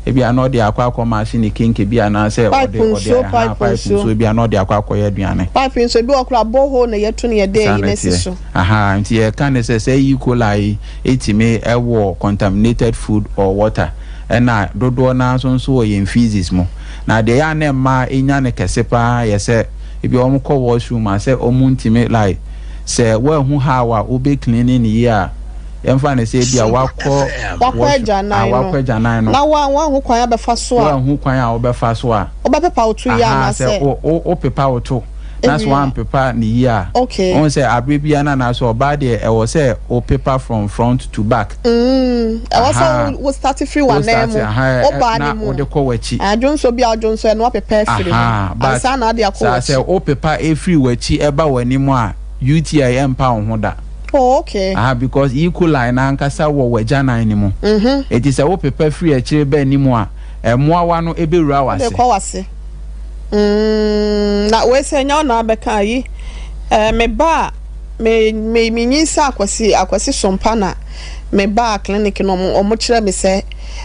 ebia na ɔde akɔ akɔ maahye ne kenke bi anaasɛ ɔde Pipe ɔde nsuo, aha pipe pipe nsuo. nsuo bi a na ɔde akɔ akɔyɛ aduane. Pipe nsuo, ebi wɔ hɔ koraa borehole na yɛatu no yɛde Saa ayi na no asi ɛteɛ. so. Aha, nti yɛka no sɛ sɛ E. coli yi tumi wɔ contaminated food or water ɛna dodoɔ no ara nso nso wɔ yɛn feces mu. Na deɛ ɛyɛ a na mmaa nya no kɛse pa ara yɛ sɛ ebi wɔn kɔ washroom a sɛ wɔn ntumi like sɛ wɔanhu how a wobɛ cleaning no yie a yɛmfa no sɛ ebi a wakɔ Wakɔ wash ah agyanan no wakɔ agyanan no na wa wanhu kwan abɛfa so a. Woanhu kwan a wobɛfa so a. Wobɛpepa wo to yie Ahaa sɛ anaasɛ. wo wo wopepa wo to na sɛ Ewie a. woampepa no yie a Okay. wohu sɛ aberɛ biara no anaasɛ ɔbaa deɛ ɛwɔ sɛ wopepa from front to back. Mm, ɛwɔ sɛ Ahaa wo wo start firi wo w'anan start mu, ahaa wo ɛ baa na ne mu. wode kɔ w'akyi. Adwonsɔ bi a wodwonsɔ ɛno woapepa afiri hɔ Ahaa but ansa na ade akɔ saa sɛ w'akyi. wopepa ɛfiri w'akyi ɛba w'anim a UTI ɛmpa wo ho da. Oh okay. Ahaa because E. coli no ankasa wɔ w'agyanan no mu. Mhm. Enti sɛ wopepa firi akyire ba anim a mmoawa no ɛbɛwura Wode w'ase. kɔ w'ase. Mm, na wei sɛ ɛnyɛ wo na abɛka ayi. Eh, me ba a me me me nyinsa akwasi akwasi sompa na me baa clinic no ɔmo ɔmo kyerɛ me sɛ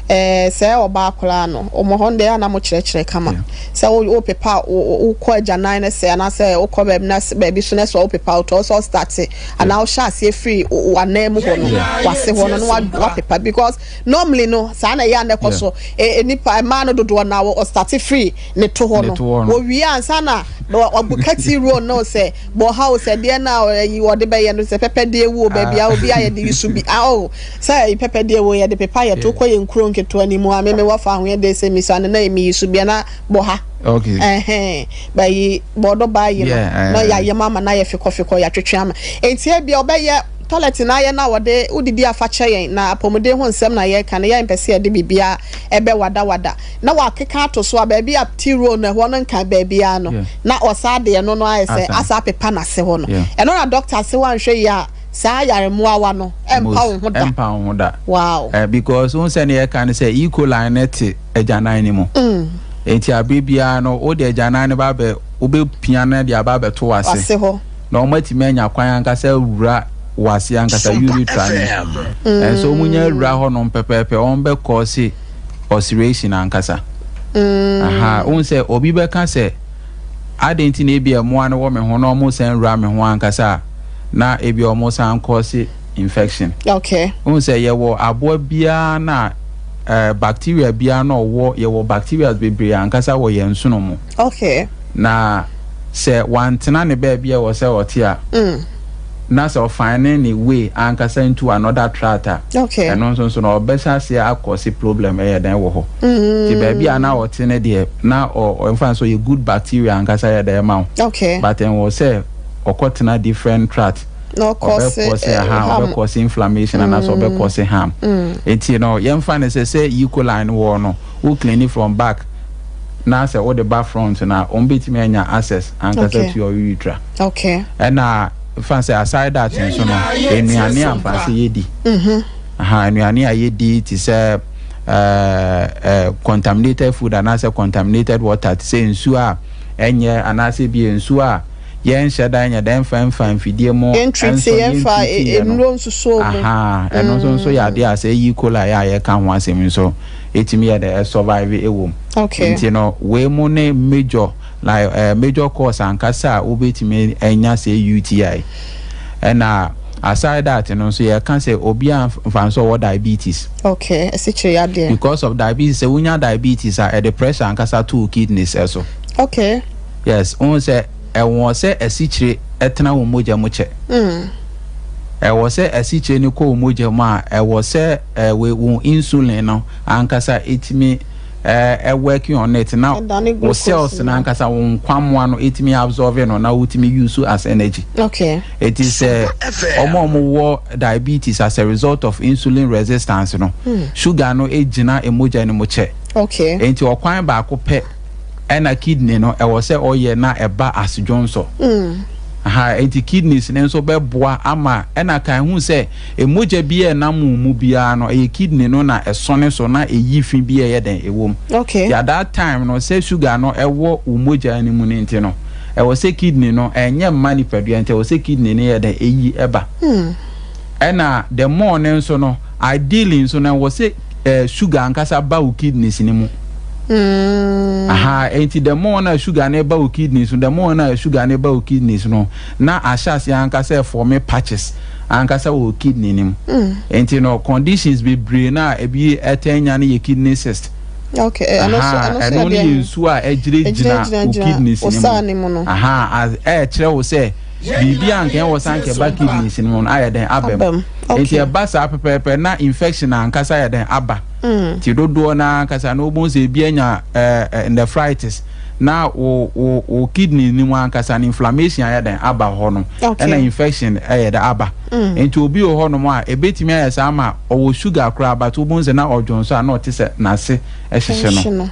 ɛɛ sɛ ɔbaa koraa no ɔmo hɔ no deɛ na mo kyerɛkyerɛ kama sɛ wo wo pepa wo wo kɔ agyanan no sɛ anaasɛ wokɔ baabi na baabi so na sɛ wo pepa wotɔ sɛ ɔstarte anaa wohyɛ aseɛ firi w'anan mu hɔ no w'ase hɔ no na wapepa because normally no saa na ɛyɛ a na ɛkɔ so e, nipa mmaa no dodoɔ na ɔstarte firi ne to hɔ no wɔwie ansa na ɔbuka ti roll no sɛ Bɔ ha o sɛ deɛ na ɛyi wɔde bɛyɛ no sɛ pɛpɛ deɛ wuo baabi a obi a yɛde yi so bi a o sɛ ɛyi pɛpɛ deɛ wuo yɛde pepa yɛ to kɔ yɛn nkuro nketewa ne mu a meme wɔ fa ahoyɛ de sɛ misa no na ɛmi yi so bi na bɔ ha okay ɛhɛn bɛyi bɔɔdɔ baa yi no na yɛayɛ mu ama na yɛ fikɔ fikɔ yɛatwetwe ama enti ebi ɔbɛyɛ toilet na ayɛ na wɔde wodidi afa kyɛ yɛn na apɔmuden ho nsɛm na yɛka no yɛn mpɛ sɛ yɛde biribiara ɛbɛ wada wada na wakeka ato so a baabi a tea roll no ɛhɔ no nka baabiara no na ɔsaa de ɛno no ayɛ sɛ asa apepa n'ase hɔ no ɛno na doctor se wanhwɛ yie a saa yare mmoawa no ɛmpa wo ho da. Ɛmpa wo ho da. Wow. Eh, because wohu sɛ ne yɛka no sɛ E. coli no te agyanan no mu. Mm. Enti abere biara no wode agyanan no ba bɛ wobɛpia no de aba abɛto w'ase. W'ase hɔ. Na wɔn atumi anya kwan ankasa awura w'ase ankasa urethra no mu. Mm. Ɛnso wɔn nya awura hɔ nom pɛpɛɛpɛ wɔn bɛ kɔɔse ulceration ankasa. Mm. Aha, wohu sɛ obi bɛka sɛ adɛn nti na ebia mmoa no wɔ me ho na wɔn san wura me ho ankasa a na ebia wɔn san kɔɔse infection. Okay. Wohu sɛ yɛwɔ aboa biara na eh, bacteria biara na ɔwɔ yɛwɔ bacteria bebree ankasa wɔ yɛn nsono mu. Okay. Na sɛ wantena ne baabi a ɛwɔ sɛ ɔte a, mm. na sɛ ɔfine ne way ankasa into another tract a, okay. ɛno nso nso no ɔbɛhyɛ aseɛ akɔse problem ɛyɛ dɛn wɔ hɔ. Mm. Nti baabi a na ɔte no deɛ na ɔmfa nso ɔyɛ good bacteria ankasa yɛ dɛn ma wo. Okay. But ɛnwɔ sɛ ɔkɔtena different tract. Na ɔkɔse ɔbɛkɔse aha ɔbɛkɔse inflammation mm. anaasɛ ɔbɛkɔse harm. Mm. Nti no yɛmfa no sɛ sɛ E. coli no wɔ no wo clean from back na sɛ wode ba front no a wɔn bɛtumi anya access ankasa okay. to your urethra. Okay. Ɛna fa sɛ aside that nso no nnuane a mfa sɛ yɛdi. Mm-hmm. Aha nnuane a yɛdi te sɛ uh, uh, contaminated food anaasɛ contaminated water te sɛ nsuo a ɛnyɛ anaasɛ bi nsuo a yɛnhyɛ da nyɛ dɛ mfa mfa mfidie mu yɛntriti yɛnfa nnuro nsusuo mu. Aha ɛno nso nso yɛ adeɛ a sɛ E. coli a yɛka ho asɛm nso ɛtumi yɛ dɛ ɛsurvive ɛwɔ mu. Okay. Nti no wei mu ne major like uh, major cause ankasa a wobɛtumi anya sɛ UTI. Ɛna aside that no nso yɛka sɛ obi a mfa nso ɔwɔ diabetes. Okay, asikyire yadeɛ. Because of diabetes sɛ wonya diabetes a ɛde pressure ankasa to wo kidneys ɛso. Okay. Yes, wohu sɛ ɛwɔ sɛ asikyire ɛtena wo mogya mu kyɛ. Mm. Ɛwɔ sɛ asikyire no kɔ wo mogya mu a ɛwɔ sɛ ɛwɔ wo insulin no ankasa ɛtumi ɛ working on it na wo cells no ankasa wo nkwammoa no ɛtumi absorb no na wotumi use as energy. Okay. Ɛti sɛ ɔmo a ɔmo wɔ diabetes as a result of insulin resistance no mm. sugar no gyina mogya no mu kyɛ. Okay. Enti ɔkwan baako pɛ ɛna kidney no ɛwɔ sɛ ɔyɛ na ɛba as dwonsɔ. Mm. Aha, enti kidneys no nso bɛboa ama ɛna kan hu sɛ mogya bi a ɛnam wo mu biara no ɛyɛ kidney no na ɛsɔne so na ɛyi fi bi a ɛyɛ dɛn ɛwɔ mu. Okay. Nti at that time no sɛ sugar no ɛwɔ wo mogya no mu no nti no ɛwɔ sɛ kidney no ɛnyɛ mma nipadua nti ɛwɔ sɛ kidney no yɛ dɛn ɛyi ɛba. Mm. Ɛna the more no nso no, ideally nso no ɛwɔ sɛ eh, sugar ankasa ba wo kidneys no mu. Aha, enti the more na sugar no ba wo kidneys no, the more na sugar no ba wo kidneys no, na ahyɛ aseɛ ankasa ɛfɔme patches ankasa wɔ kidney no mu. Enti no conditions bebree no a ebi ɛtɛn nya no yɛ kidney cyst. Okay, eh, ɛno so Aha, ɛno so ɛno yɛ no deɛ yɛ nsuo a ɛgyinagyina ɛgyinagyina wo gyina kidneys wo no saa mu. ne mu no. Aha, ɛkyerɛ wo sɛ biribi a anka ɛwɔ sɛ anka ɛba kidneys no mu no ayɛ dɛn aba mu. Nti ɛba saa pɛpɛɛpɛ na infection ankasa ayɛ dɛn aba. Nti dodoɔ no ankasa no wobɛhu sɛ ebi anya eh, nephritis na wo wo wo kidney no mu ankasa no inflammation ayɛ dɛn aba hɔ no ɛna infection ɛyɛ dɛ aba. Nti obi wɔ hɔ nom a ebetumi ayɛ saa ma ɔwɔ sugar koraa but wobɛhu sɛ na ɔdwonsɔ a na ɔte sɛ n'ase hyehye no.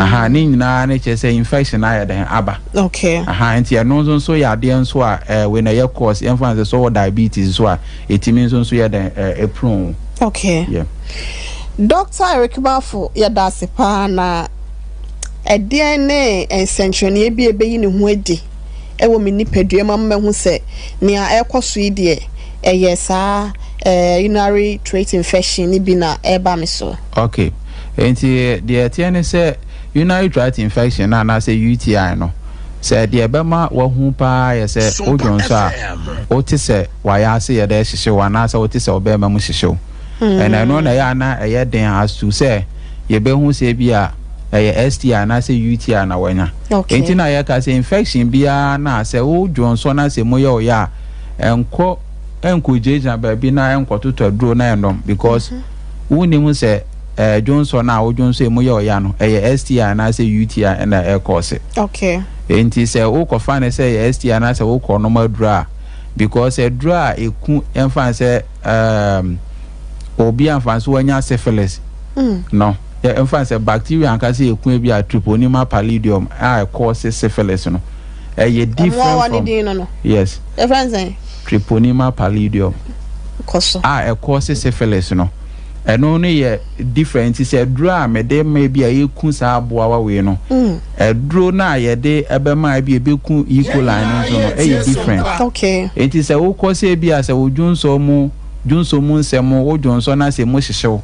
Aha, ne nyinaa ne kyerɛ sɛ infection ayɛ dɛn aba. Okay. Aha, nti ɛno nso nso yɛ adeɛ nso a eh, wei na ɛyɛ cause yɛmfa no sɛ sɛ ɔwɔ diabetes nso a ɛtumi nso nso yɛ dɛn eh, ɛprone wo. Okay. Yeah. Doctor Eric Bafo, yɛda ase paa na ɛdeɛn ne nsɛnkyerɛnneɛ bi a ɛbɛyi ne ho adi wɔ me nipadua mu ama mahu sɛ nea ɛrekɔ so yi deɛ ɛyɛ saa eh, urinary tract infection no bi na ɛreba me so? Okay. Nti deɛ ɛteɛ ne sɛ Urinary tract infection no anaasɛ UTI no, sɛ deɛ ɛbɛma wahu paa yɛ sɛ wodwo nso a, wote sɛ wayɛ ase yɛ dɛ hyehye wo anaasɛ wote sɛ wo bɛrima mu hyehye wo. Ɛna ɛno na ɛyɛ a na ɛyɛ den as to sɛ yɛbɛhu sɛ bi a ɛyɛ STI anaasɛ UTI na wanya. Enti na yɛka sɛ infection biara no a sɛ wodwo nso na sɛ mu yɛ wo ya a, ɛnkɔ ɛnkɔgyinagyina baabi na ɛnkɔtotɔ aduro na ɛnom because wonnim sɛ eh, dwonsɔ no a wodwonsɔ emu yɛ ɔya no, ɛyɛ STI anaasɛ UTI na ɛkɔɔse. Okay. Enti sɛ wokɔfa no sɛ ɛyɛ STI anaasɛ wokɔ nom aduro a, because aduro a ɛku ɛmfa no sɛ um, obi a mfa so wanya syphilis mm. no, ɛmfa no sɛ bacteria ankasa ɛku ebi a Treponema pallidum a ɛkɔɔse syphilis no, ɛyɛ different from no no. Yes. Treponema pallidum a ɛkɔɔse syphilis no. Ɛno no yɛ different nti sɛ aduro a mede ma bi a ɛku saa aboawa wei no, aduro no a yɛde ɛbɛma bi a ɛbɛku E. coli no nso no ɛyɛ different. Okay. Nti sɛ wokɔ sɛ bi a sɛ wo dwonsɔ mu dwonsɔ mu nsɛm wo dwonsɔ na sɛ mu hyehyew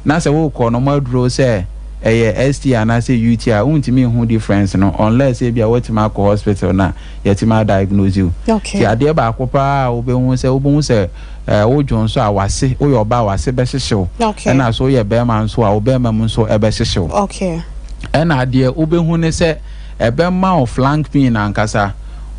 na sɛ wokɔ no mo aduro sɛ ɛyɛ STI anaasɛ UTI a wontumi nhu difference no unless ebi a woatumi akɔ hospital na yɛatumi adiagnose wo. Okay. Nti adeɛ baako paa a wobɛhu sɛ wobɛhu sɛ Eh, wo dwo nso a w'ase, woyɛ ɔbaa a w'ase bɛhyehye wo. Okay. Ɛna so woyɛ bɛrima nso a wo bɛrima mu nso ɛbɛhyehye wo. Okay. Ɛna deɛ wobɛhu ne sɛ ɛbɛma wo flank pain ankasa.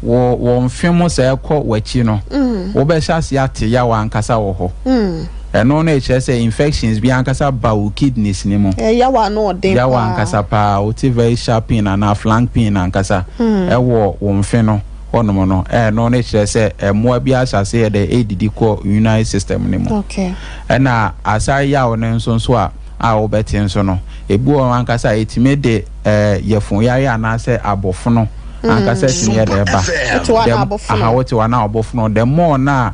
Wɔ wɔ mfe mu sɛ ɛkɔ w'akyi no, mm. wobɛhyɛ ase ate yaw ankasa wɔ hɔ. Mm. Ɛno no ɛkyerɛ sɛ infections bi ankasa ba wo kidneys ne mu. Eh, yaw ano ɔden paa. Yaw ankasa paa, wote very sharp pain anaa flank pain ankasa mm. ɛwɔ wo mfe no. hɔnom no, ɛno no kyerɛ sɛ mmoa bi ahyɛ ase yɛ dɛ ɛredidi kɔ urinary system no mu. Ɛna asa yaw no nso nso a a wobɛte nso no, ebi wɔ hɔ ankasa a ɛtumi de ɛɛ yafunu anaasɛ abɔfono ankasa tumi yɛ dɛ ba. Aha, wote hɔ na abɔfono. The more na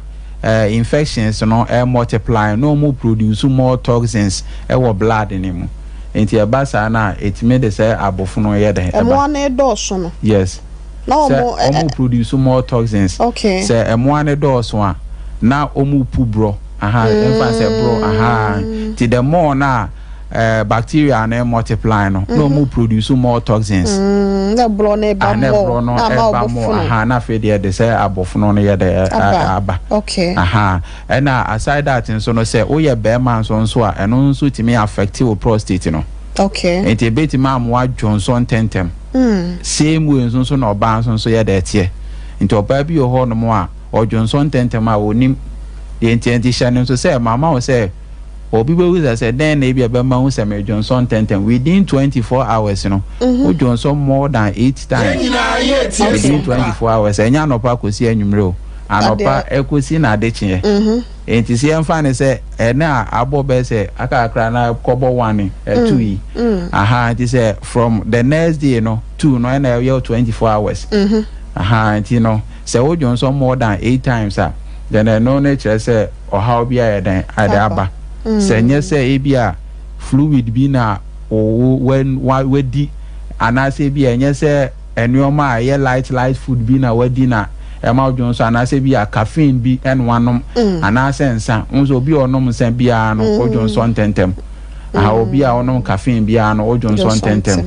infections no multiply na wɔn produce more toxins ɛwɔ blood no mu. Nti ɛba saa no a, ɛtumi de sɛ abɔfono yɛ dɛ ɛba. Mmoa no dɔɔso no. Yes. Na sɛ wɔn ɛ wɔn produce more toxins. Okay. Sɛ mmoa no dɔɔso a, na wɔn pu borɔ. Aha, ɛmfa sɛ borɔ. Aha, ti the more na eh, bacteria no multiply no, na wɔn produce more toxins. Mm, na borɔ no ɛba Ah, na more. borɔ no Na ama ɛba more. ɔbɔfono. Aha, na afei deɛ de sɛ abɔfono no yɛ dɛ ɛ- Aba. aba. Okay. Aha, ɛna aside that nso no sɛ woyɛ bɛrima nso nso a, ɛno nso tumi affect wo prostate no. Okay. Nti ebetumi ama woadwonsɔ ntɛntɛm. Same way nso nso na ɔbaa nso nso yɛ dɛ ɛteɛ. Nti ɔbaa bi wɔ hɔ nom a ɔdwonsɔ ntɛntɛm a ɔnim deɛ nti nti hyɛ no nso sɛ mama wo sɛ obi bɛbisa sɛ dɛn na ebi a ɛbɛma hu sɛ medwonsɔ ntɛntɛm within 24 hours no wodwonsɔ more than 8 times within 24 hours ɛnyɛ anɔpa kɔsi anwummerɛ o anɔpa ɛkɔsi na adekyeɛ. Enti sɛ yɛmfa no sɛ ɛnɛ a abɔ bɛyɛ sɛ aka kakra na kɔbɔ one ɛ two yi aha nti sɛ from the next day no two no ɛna ɛyɛ 24 hours aha nti no sɛ wodwo nso more than eight times a then ɛno no kyerɛ sɛ ɔhaw bi ayɛ dɛn ayɛ aba sɛ nyɛ sɛ ebi a fluid bi na wo wadi anaasɛ ebi a ɛnyɛ sɛ nneɛma a ɛyɛ light light food bi na wadi na ɛma wo dwonsɔ, anaasɛ bi a caffeine bi ɛna wanom, anaasɛ nsa. Wohu sɛ obi a ɔnom nsa biara no, ɔdwonsɔ ntɛntɛm. Aha, obi a ɔnom caffeine biara no, ɔdwonsɔ ntɛntɛm.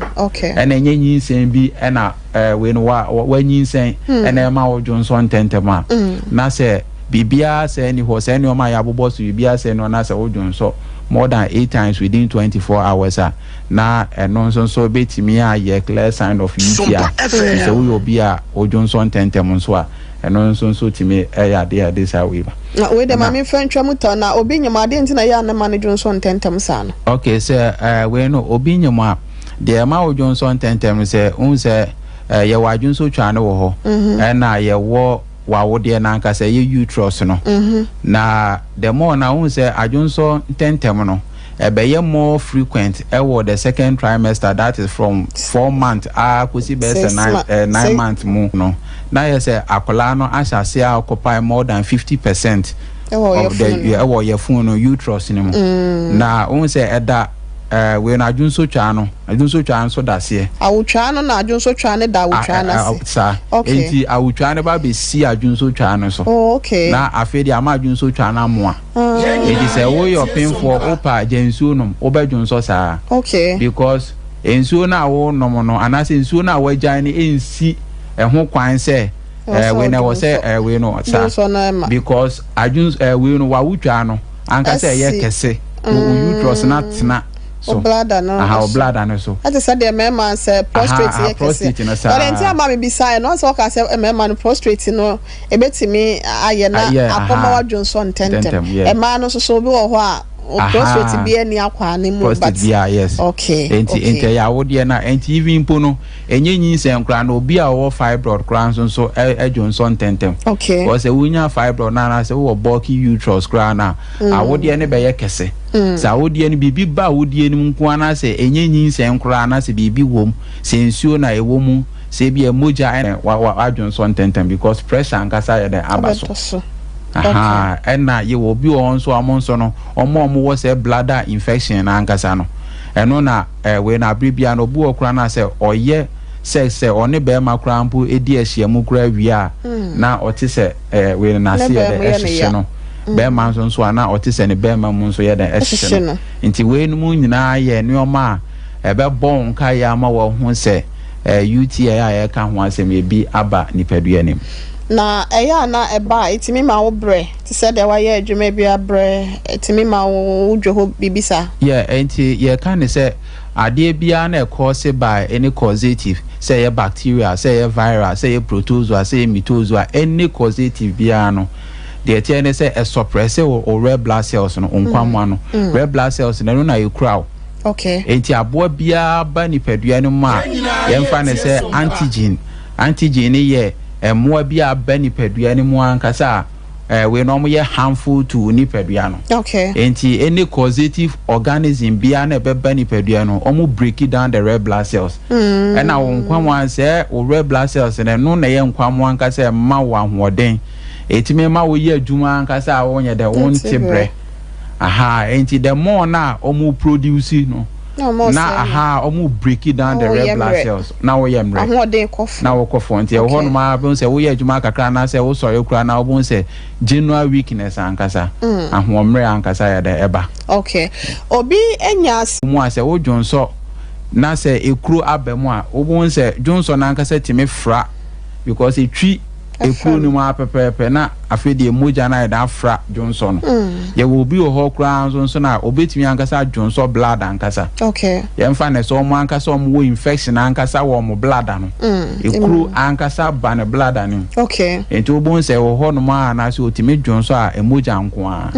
Ɛna ɛnyɛ nyinsɛn bi ɛna ɛɛ wei no wa wanyinsɛn ɛna ɛma wo dwonsɔ ntɛntɛm a, na sɛ biribiara sɛɛ ni hɔ, sɛ nneɛma a yɛabobɔ so biribiara sɛɛ ni hɔ na sɛ wo dwonsɔ more than 8 times within 24 hours a, na ɛno nso nso bɛtumi ayɛ clear sign of UTI. Nti sɛ woyɛ obi a wodwonsɔ ntɛntɛm nso a, ɛno nso nso tumi yɛ adeɛ a ɛde saa wei ba. Na wei deɛ ma memfa ntwa mu tɔ, na obi nyem a, adeɛ nti na ɛyɛ a ne ma no dwonsɔ ntɛntɛm saa no? Okay, sɛ eh, wei no obi nyem a, deɛ ɛma wodwonsɔ ntɛntɛm no sɛ, wohu sɛ eh, yɛwɔ adwonsɔtwa no wɔ hɔ, ɛna yɛwɔ w'awodeɛ no ankasa, ɛyɛ uterus no. Na the more na wohu sɛ adwonsɔ ntɛntɛm no, ɛbɛyɛ more frequent ɛwɔ the second trimester, that is from 4 months a kɔsi bɛyɛ sɛ 9 months mu no, na yɛ sɛ akwadaa no ahyɛ ase a occupy more than 50% of the ɛwɔ yɛfun no, uterus no mu. Na wohu sɛ ɛda wei no, adwonsotwaa no, adwonsotwaa nso da aseɛ. Awotwaa no na adwonsotwaa no da awotwaa no ase. Saa. Nti awotwaa no ba bɛsi adwonsotwaa no so. Oh, okay. Na afei deɛ ama adwonsotwaa no amoa. Nti sɛ woyɛ ɔpemfoɔ, wopɛ a gya nsuo nom, wobɛdwonsɔ saa. Because nsuo no a wonom no anaasɛ nsuo no a woagyae no ɛnsi ɛho kwan sɛ wei no ɛwɔ sɛ wei no saa, because adwons wei no wawotwaa no ankasa ɛyɛ kɛse wo uterus no atena so. Bladder no. Aha, o bladder no so. Ɛte sɛ deɛ mmarima sɛ prostate yɛ kɛse. Prostate no saa. Ɔde nti ama mi bisa yɛ no ɔsɛ ɔka sɛ mmarima no prostate no ebetumi ayɛ na akɔma wadwonsɔ ntɛntɛm. Mmaa no nso so obi wɔ hɔ a prostate bi ani akɔ ne mu. Prostate bi a, yes. Nti ɛyɛ awodeɛ na nti even mpo no ɛnyɛ nyinsɛn koraa na obi a ɔwɔ fibroid koraa nso nso ɛdwonsɔ ntɛntɛm. Wɔsɛ wonya fibroid na anaasɛ wowɔ bulky uterus koraa na awodeɛ no bɛyɛ kɛse. Sɛ awodeɛ no biribi ba awodeɛ no mu nko anaasɛ ɛnyɛ nyinsɛn koraa anaasɛ biribi wɔ mu, sɛ nsuo na ɛwɔ mu, sɛ ebi mogya, ɛna wadwonsɔ ntɛntɛm because pressure ankasa yɛ dɛ aba so. Aha, ɛna yɛwɔ obi wɔ hɔ nso a ɔmo nso no ɔmo a ɔmo wɔ sɛ bladder infection na ankasa no, ɛno na wei na abere bia no obi wɔ koraa na sɛ ɔyɛ sex, sɛ ɔne bɛrima koraa mpo edi ahyia mu koraa wie a, na ɔte sɛ wei no n'ase yɛ dɛ ɛhyehyɛ no. Bɛrima nso nso a na ɔte sɛ ne bɛrima mu nso yɛ dɛ ɛhyehyɛ no. Nti wei no mu nyinaa yɛ nneɛma a ɛbɛbɔ wɔn nkaeɛ ama wɔn ho sɛ UTI a yɛka ho asɛm ebi aba nipadua nim. Na ɛyɛ a na ɛba a, ɛtumi ma wo brɛ te sɛ deɛ wayɛ adwuma bi abrɛ, ɛtumi ma wo wodwo hɔ biribi saa? Yɛ, nti yɛka ne sɛ adeɛ biara na ɛkɔɔse by any causative, sɛ ɛyɛ bacteria, sɛ ɛyɛ viral, sɛ ɛyɛ protozoa, sɛ ɛyɛ mitozoa, any causative biara no, deɛ ɛteɛ ne sɛ ɛsuppress wo red blood cells no, nkwammoa no. Red blood cells no, ɛno na ɛkura wo. Nti aboa biara ba nipadua no mu a, yɛmfa ne sɛ antigen. Antigen no yɛ mmoa bi a aba nipadua no mu ankasa a wei no wɔyɛ harmful to nipadua no. Nti any causative organism biara na ɛbɛba nipadua no, wɔn break down the red blood cells. Ɛna wo nkwammoa, sɛ wo red blood cells no, ɛno na ɛyɛ nkwammoa ankasa ɛma wo ahoɔden. Ɛtumi ma woyɛ adwuma ankasa a wonyɛ dɛ wonte brɛ. Aha, nti the more na wɔn produce no, na aha wɔn break down the red blood cells na wɔyɛ mmerɛ. Ahoɔden kɔ fam. Na wɔkɔ fam. Nti ɛwɔ hɔnom a bɛn sɛ woyɛ adwuma kakra anaasɛ wosɔre koraa na wobɛhu sɛ general weakness ankasa, ahoɔmmerɛ ankasa yɛ dɛ ɛba. Okay, obi anya. Mu a sɛ wodwonsɔ na sɛ ekuro aba mu a, wobɛhu sɛ dwonsɔ no ankasa tumi fra because etwi ekuro no mu ara pɛpɛɛpɛ, na afei deɛ mogya no ayɛ dɛ afra dwonsɔ no. Yɛwɔ obi wɔ hɔ koraa nso nso na obetumi ankasa dwonsɔ blood ankasa. Yɛmfa ne sɛ ɔmo ankasa ɔmo wɔ infection ankasa wɔ ɔmo bladder no. Ekuro ankasa ba ne bladder no mu. Nti wobɛhu sɛ wɔ hɔ nom a anaasɛ otumi dwonsɔ a mogya nko ara.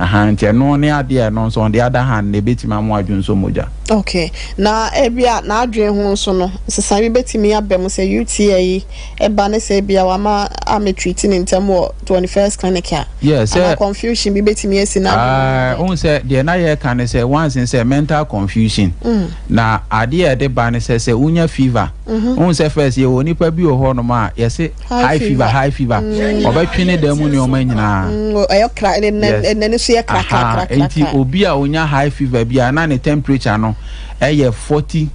Aha, nti ɛno ne adeɛ ɛno nso on the other hand na ebetumi ama adwonsɔ mogya. Okay, na ebi a n'adwene ho nso no, nsesan bi betumi aba mu sɛ UTI yi ɛba ne sɛ ebia wama ametreat ne ntɛm wɔ 21st Clinic a? Yeah, sɛ ana confusion bi betumi asi n'adwene mu? Ohun sɛ deɛ na yɛreka ne sɛ once sɛ mental confusion. Na adeɛ a ɛde ba ne sɛ sɛ wonya fever. Ohun sɛ first yɛwɔ nipa bi wɔ hɔnom a yɛse high fever, high fever. Ɔbɛtwe ne dan mu nneɛma nyinaa. Ɛyɛ kra, ne n'ani so yɛ kra kra kra. Nti obi a onya high fever bi a na ne temperature no ɛyɛ 40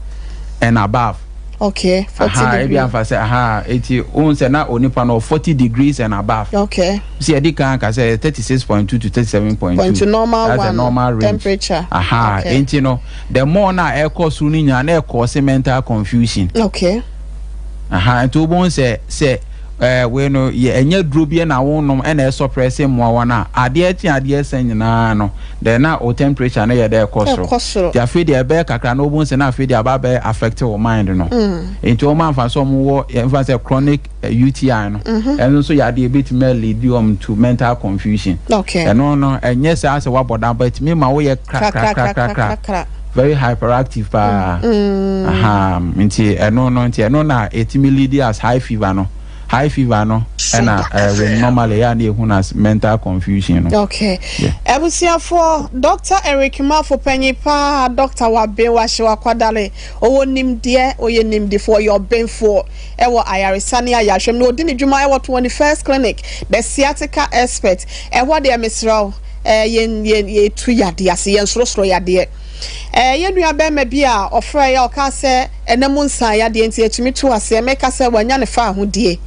and above. Okay, 40 Aha, degree. ebi anfa sɛ aha, eti ohun sɛ na onipa no 40 degrees and above. Okay. Si yɛde kan ka sɛ 36.2 to 37.2. Point to normal That's one. the normal range. Temperature. Aha, Okay. enti no the more na ɛkɔ soro no nyinaa na ɛkɔ se mental confusion. Okay. Aha, nti wobɛhu sɛ sɛ ɛɛ wei no yɛ ɛnyɛ duro bi na wonom ɛna ɛsɔprɛse mmoawa no a adeɛ kye adeɛ sɛ nyinaa no then na o temperature no yɛ dɛ ɛkɔ soro. Ɛkɔ soro. Nti afei deɛ ɛbɛyɛ kakra na wobɛhu sɛ na afei deɛ aba abɛyɛ affect wo mind no. Nti wɔn amfa sɛ wɔn wɔ yɛmfa sɛ chronic UTI no ɛno nso yɛ adeɛ ebɛtumi lead wɔn to mental confusion. Okay. Ɛno no ɛnyɛ saa sɛ wabɔ dan but ɛtumi ma woyɛ Kra kra kra kra krakrakrakra kra. very hyperactive paa. Aha, nti ɛno no nti ɛno na ɛtumi lead as high fever no. High fever no ɛna we normally yɛ a na yɛhu no as mental confusion no. Okay. Yeah. Abusuafoɔ, Dr. Eric Mafo panyin paa, Dr. Waben wahye wakwadare, ɔwɔ nimdeɛ, ɔyɛ nimdefoɔ, ɔyɛ ɔbenfoɔ ɛwɔ ayaresa ne ayarehwɛ mu na ɔdi ne dwuma ɛwɔ 21st Clinic, the sciatica expert. Ɛhɔ deɛ mesrɛ wo, yɛn yɛn yɛtu yadeɛ ase, yɛn sorosoro yadeɛ. Yɛn nua bɛrima bi a ɔfrɛ yɛ ɔka sɛ ɛnam nsan yadeɛ nti yɛtumi to aseɛ, meka sɛ wanya ne fa ahodie.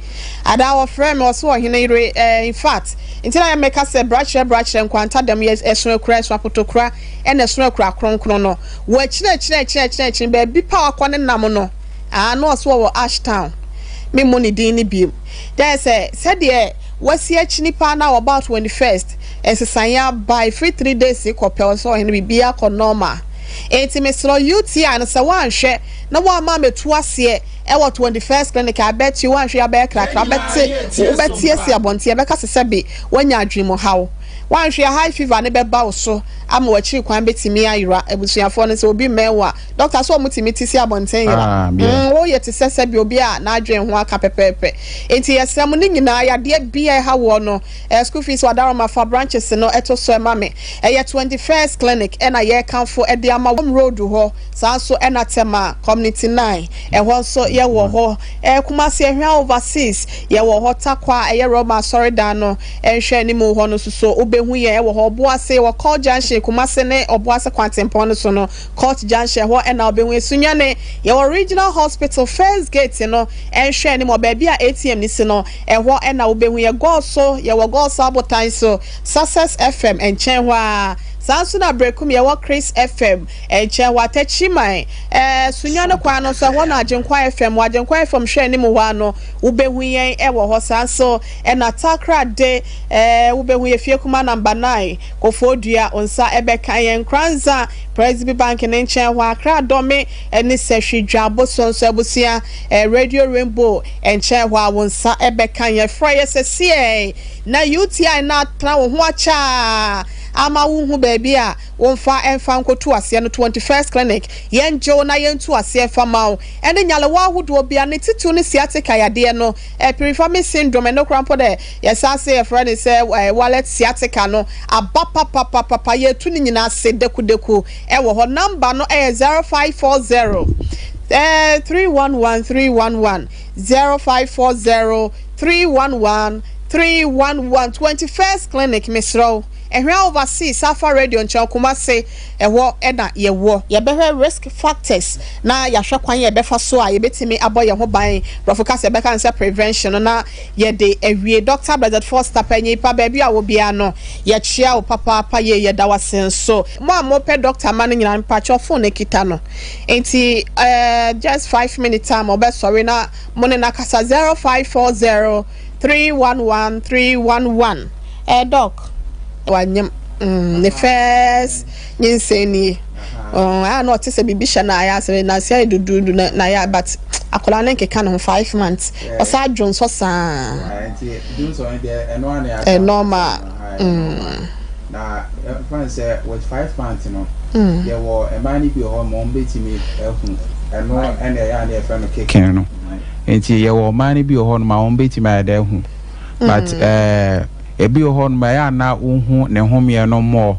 Ada ɔfrɛ me ɔso ɔhene yere in fact nti na yɛ meka sɛ brakyerɛ brakyerɛ nkwanta dɛm yɛ ɛso akura ɛso apotokura ɛna ɛso akura kronkron no wɔakyerɛ kyerɛ kyerɛ kyerɛ kyerɛ baabi pa wakɔ ne nam no ah na ɔso wɔ Ashtown me mo ne din ne biem dɛ sɛ sɛdeɛ wasi akyi nipa na about 21st ɛsesan aba efiri 3 days kɔ pɛ ɔsɛ ɔhene biribi akɔ normal. Enti mesrɛ UTI no sɛ woanhwɛ na woama metu aseɛ ɛwɔ 21st Clinic abɛkyi woanhwɛ abɛyɛ krakra bɛte wobɛte asi abɔnten ɛbɛka sɛ sɛbe woanya adwene mu haw woanhwɛ high fever ne bɛba wo so ama wakyiri kwan bɛtumi ayera. Abusuafoɔ no sɛ obi mmɛn wo a doctor sɛ ɔmo tumi te si abɔnten yera. Woyɛ te sɛ sɛbe obi a n'adwene ho aka pɛpɛɛpɛ. Enti yɛsrɛ mo ne nyinaa yadeɛ bia ɛha wɔ no school fees wadaroma fa branches no ɛto so ɛma me ɛyɛ 21st Clinic ɛna yɛrekamfo ɛde ama wɔm road hɔ saa nso ɛna Tema Community 9 ɛhɔ nso yɛwɔ hɔ Kumasi Ehwia Overseas yɛwɔ hɔ Takwa ɛyɛ Roma asɔredan no ɛnhwɛ anim hɔ no nso so wobɛhu yɛn ɛwɔ hɔ Ɔboase wɔ Court Junction Kumasi ne Ɔboase kwantempɔn no so no Court Junction hɔ ɛna wobɛhu Esunyane yɛwɔ Regional Hospital first gate no ɛnhwɛ anim wɔ baabi a ATM ne si no ɛhɔ ɛna wobɛhu yɛ Gɔɔso yɛwɔ Gɔɔso abotan so Success FM nkyɛn hɔ a saa nso na Brekum yɛwɔ Chris FM nkyɛn hɔ Atɛkyiman Sunyane kwan no nso ɛhɔ na Agyenkwa FM wɔ Agyenkwa FM hwɛ anim hɔ ano wobɛhu yɛn ɛwɔ hɔ saa nso ɛna Takoradi wobɛhu yɛ fie kuma number 9 Koforidua nsa ɛbɛka yɛn Kranza Presby Bank ne nkyɛn hɔ Accra Dɔme ɛne Sɛhwi Dwaboso nso abusua Radio Rainbow nkyɛn hɔ a wo nsa ɛbɛka yɛn frɛ yɛ sɛsiɛ na UTI na atena wo ho akyɛ ama wo hu baabi a wɔmfa ɛmfa nkɔtu aseɛ no 21st Clinic yɛn gyew na yɛntu aseɛ fa ma wo ɛne nyalewa ahodoɔ bia ne titiw ne sciatica yadeɛ no piriformis syndrome ɛno kora mpo dɛ yɛsa se yɛfrɛ ne sɛ wallet sciatica no aba papapapapa yɛtu ne nyinaa se dekudeku ɛwɔ hɔ number no ɛyɛ 0540 311 311 0540 311 311 21st Clinic mesrɛ ɛhwɛ Overseas Safa Radio nkyɛn Kumase ɛhɔ ɛna yɛwɔ yɛbɛhwɛ risk factors na yɛahwɛ kwan yɛbɛfa so a yɛbɛtumi abɔ yɛn ho ban brɔfo kasa yɛbɛka ne sɛ prevention no na yɛde awie. Dr. Blessed Foster panyin pa baabi a wɔ biara no yɛkyia wo papaapa yie yɛda wase nso mo a mopɛ doctor ma no nyinaa mpakyɛ phone no kita no nti just 5 minutes time ɔbɛsɔre na mo ne nakasa 0540 311 311. Doc wanyam ne first nyinsɛn nie a na ɔte sɛ biribi hyɛ na ayɛ asɛ na ase ayɛ dududu na ayɛ but akwadaa ne nkeka ne ho 5 months ɔsa adwo nso saa normal. Na fan sɛ with 5 months no yɛwɔ mmaa no bi wɔ hɔ ma wɔn bɛtumi ahu ɛno ɛna ɛyɛ a na yɛfrɛ no kicking no nti yɛwɔ mmaa no bi wɔ hɔ ma wɔn bɛtumi ayɛ dɛ ahu but ebi wɔ hɔ no ma ɛyɛ a na wohu ne homeɛ no mmɔ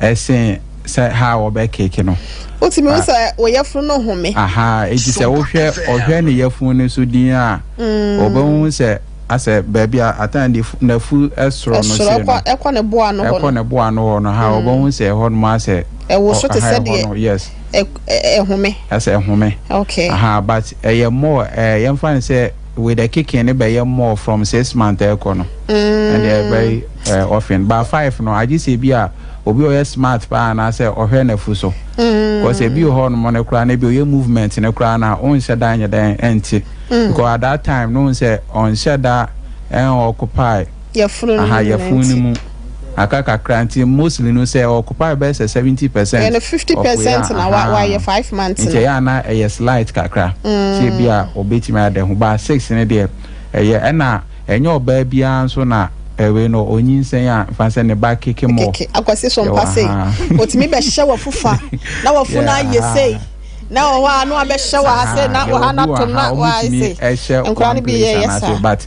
ɛsen sɛ ha a wɔbɛ keke no. Wotumi wo sɛ wo yɛfunu no home. Aha, eti sɛ wohwɛ ɔhwɛ ne yɛfunu no so din a ɔbɛhu sɛ asɛ baabi a atan de nafu ɛsoro no se no ɛkɔ ne boa no hɔ no ɛkɔ ne boa no hɔ no ha ɔbɛhu sɛ ɛhɔ no asɛ ɛwɔ so te sɛ deɛ yes. Ɛhome. Ɛsɛ ɛhome. Okay. Aha, but ɛyɛ more ɛɛ yɛmfa no sɛ with the kicking ne bɛyɛ more from 6 months ɛkɔ no. Ɛnna ɛyɛ very often, but 5 no, agye sɛ bi a obi a ɔyɛ smart paa anaasɛ ɔhwɛ n'afu so. Because ebi wɔ hɔ nom no koraa na ebi ɔyɛ movement no koraa na ɔnhyɛ da nyɛ dɛn ɛnte. Because at that time no, sɛ ɔnhyɛ da ɛn occupy yɛfunu no aha mu yɛfunu no mu aka kakra, nti mostly no sɛ occupy bɛyɛ sɛ 70% ɛno 50% na wayɛ 5 months nti no. Ɛyɛ ana ɛyɛ slight kakra sɛ ebi a obetumi ada ho ba 6 ne deɛ ɛyɛ, ɛna ɛnyɛ ɔbaa biara nso na ɛwei no onyinsɛn a nfa sɛ ne ba keke mɔ. Keke akwasi so mpa Yɛwɔ sei aha. otumi bɛhyɛ wɔ fufa na wɔfu no ayɛ sei na wɔ hɔ a na wabɛhyɛ wɔ ha sei na wɔ ha na tom na wɔ ayɛ sei. Nkwadaa no bi yɛ yɛ saa. But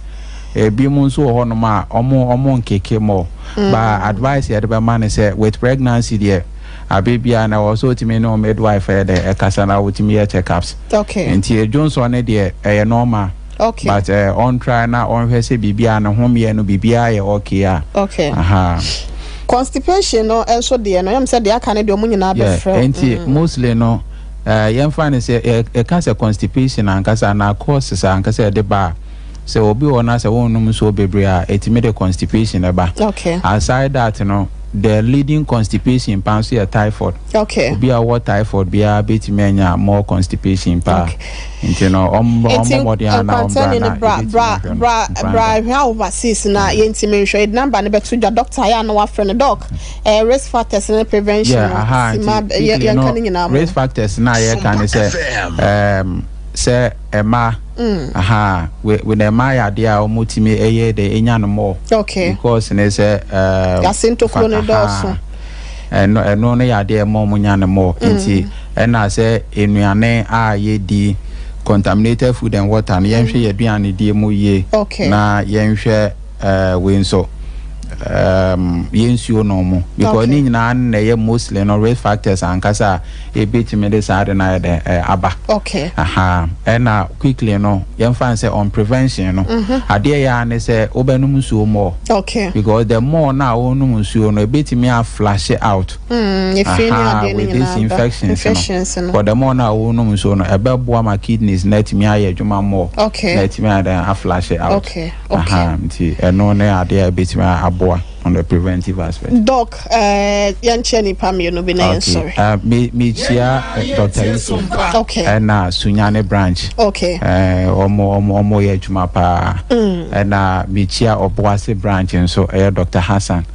ebi mu nso wɔ hɔnom a ɔmo nkeke mɔ, but advice yɛde bɛma ne sɛ with pregnancy deɛ, abe biara na wɔ so otumi ne wɔn midwife yɛ dɛ ɛkasa na wotumi yɛ check-ups. Nti edwonsɔ ne deɛ ɛyɛ normal. But ɔn try na ɔnhwɛ sɛ biribiara ne ho mmeɛ no, biribiara yɛ okay a. Aha. Constipation no nso deɛ no, yɛm sɛ deɛ aka no deɛ, ɔmo nyinaa bɛfrɛ. Nti mostly no, yɛmfa ne sɛ yɛka sɛ constipation ankasa na causes ankasa yɛde ba a, sɛ obi wɔ na sɛ wɔnnom nsuo bebree a, ɛtumi de constipation ɛba. Aside that no, the leading constipation pa nso yɛ typhoid. Obi a ɔwɔ typhoid biara bɛtumi anya more constipation paa. Nti no ɔmmɔ nti mmɔden ana ɔmbra nkwantani na no, bra yɛbɛtumi bra ahwɛ no. Bra Nkwanta. bra hwɛ overseas na yɛntumi nhwɛ. Yɛde number no bɛto dwa. Doctor yɛ a na wafrɛ no. Doc, risk factors ne prevention Yeah, no aha, sima nti quickly yɛnka no ne nyinaa mo. Risk factors na yɛka ne sɛ sɛ ɛma aha we na ɛma yɛ adeɛ a wɔtumi ɛyɛ de ɛnya no more. Because ne sɛ Yase ntokuro no dɔɔso. Ɛno no yɛ adeɛ ɛma ɔmo nya no more. Nti ɛna sɛ nnuane a yɛdi, contaminated food and water no, yɛnhwɛ yɛ aduane die mu yie. Na yɛnhwɛ wei nso, yɛn nsuo no mu, because ne nyinaa na ɛyɛ mostly no risk factors ankasa a ebetumi de saa de na ayɛ dɛ aba. Aha, ɛna quickly no, yɛmfa n sɛ on prevention no, adeɛ yɛ a ne sɛ wobɛnom nsuo more. Because the more na wonom nsuo no, ebetumi a flush out. Efi ne Aha, adeɛ no with these nyinaa ba. infections, Infections no. no. For the more na wonom nsuo no, ɛbɛboa ma kidneys na atumi ayɛ adwuma more. Na atumi ayɛ dɛ a flush out. Aha, nti ɛno ne adeɛ a ebetumi aboa on the preventive aspect. Doc, yɛnkyɛ nipa mmienu bi na yɛnsɔre. Me mekyia Dr. Yusuf. Ɛna Sunyani branch. Ɔmo yɛ adwuma paa. Ɛna mekyia Ɔboase branch nso, ɛyɛ Dr. Hassan.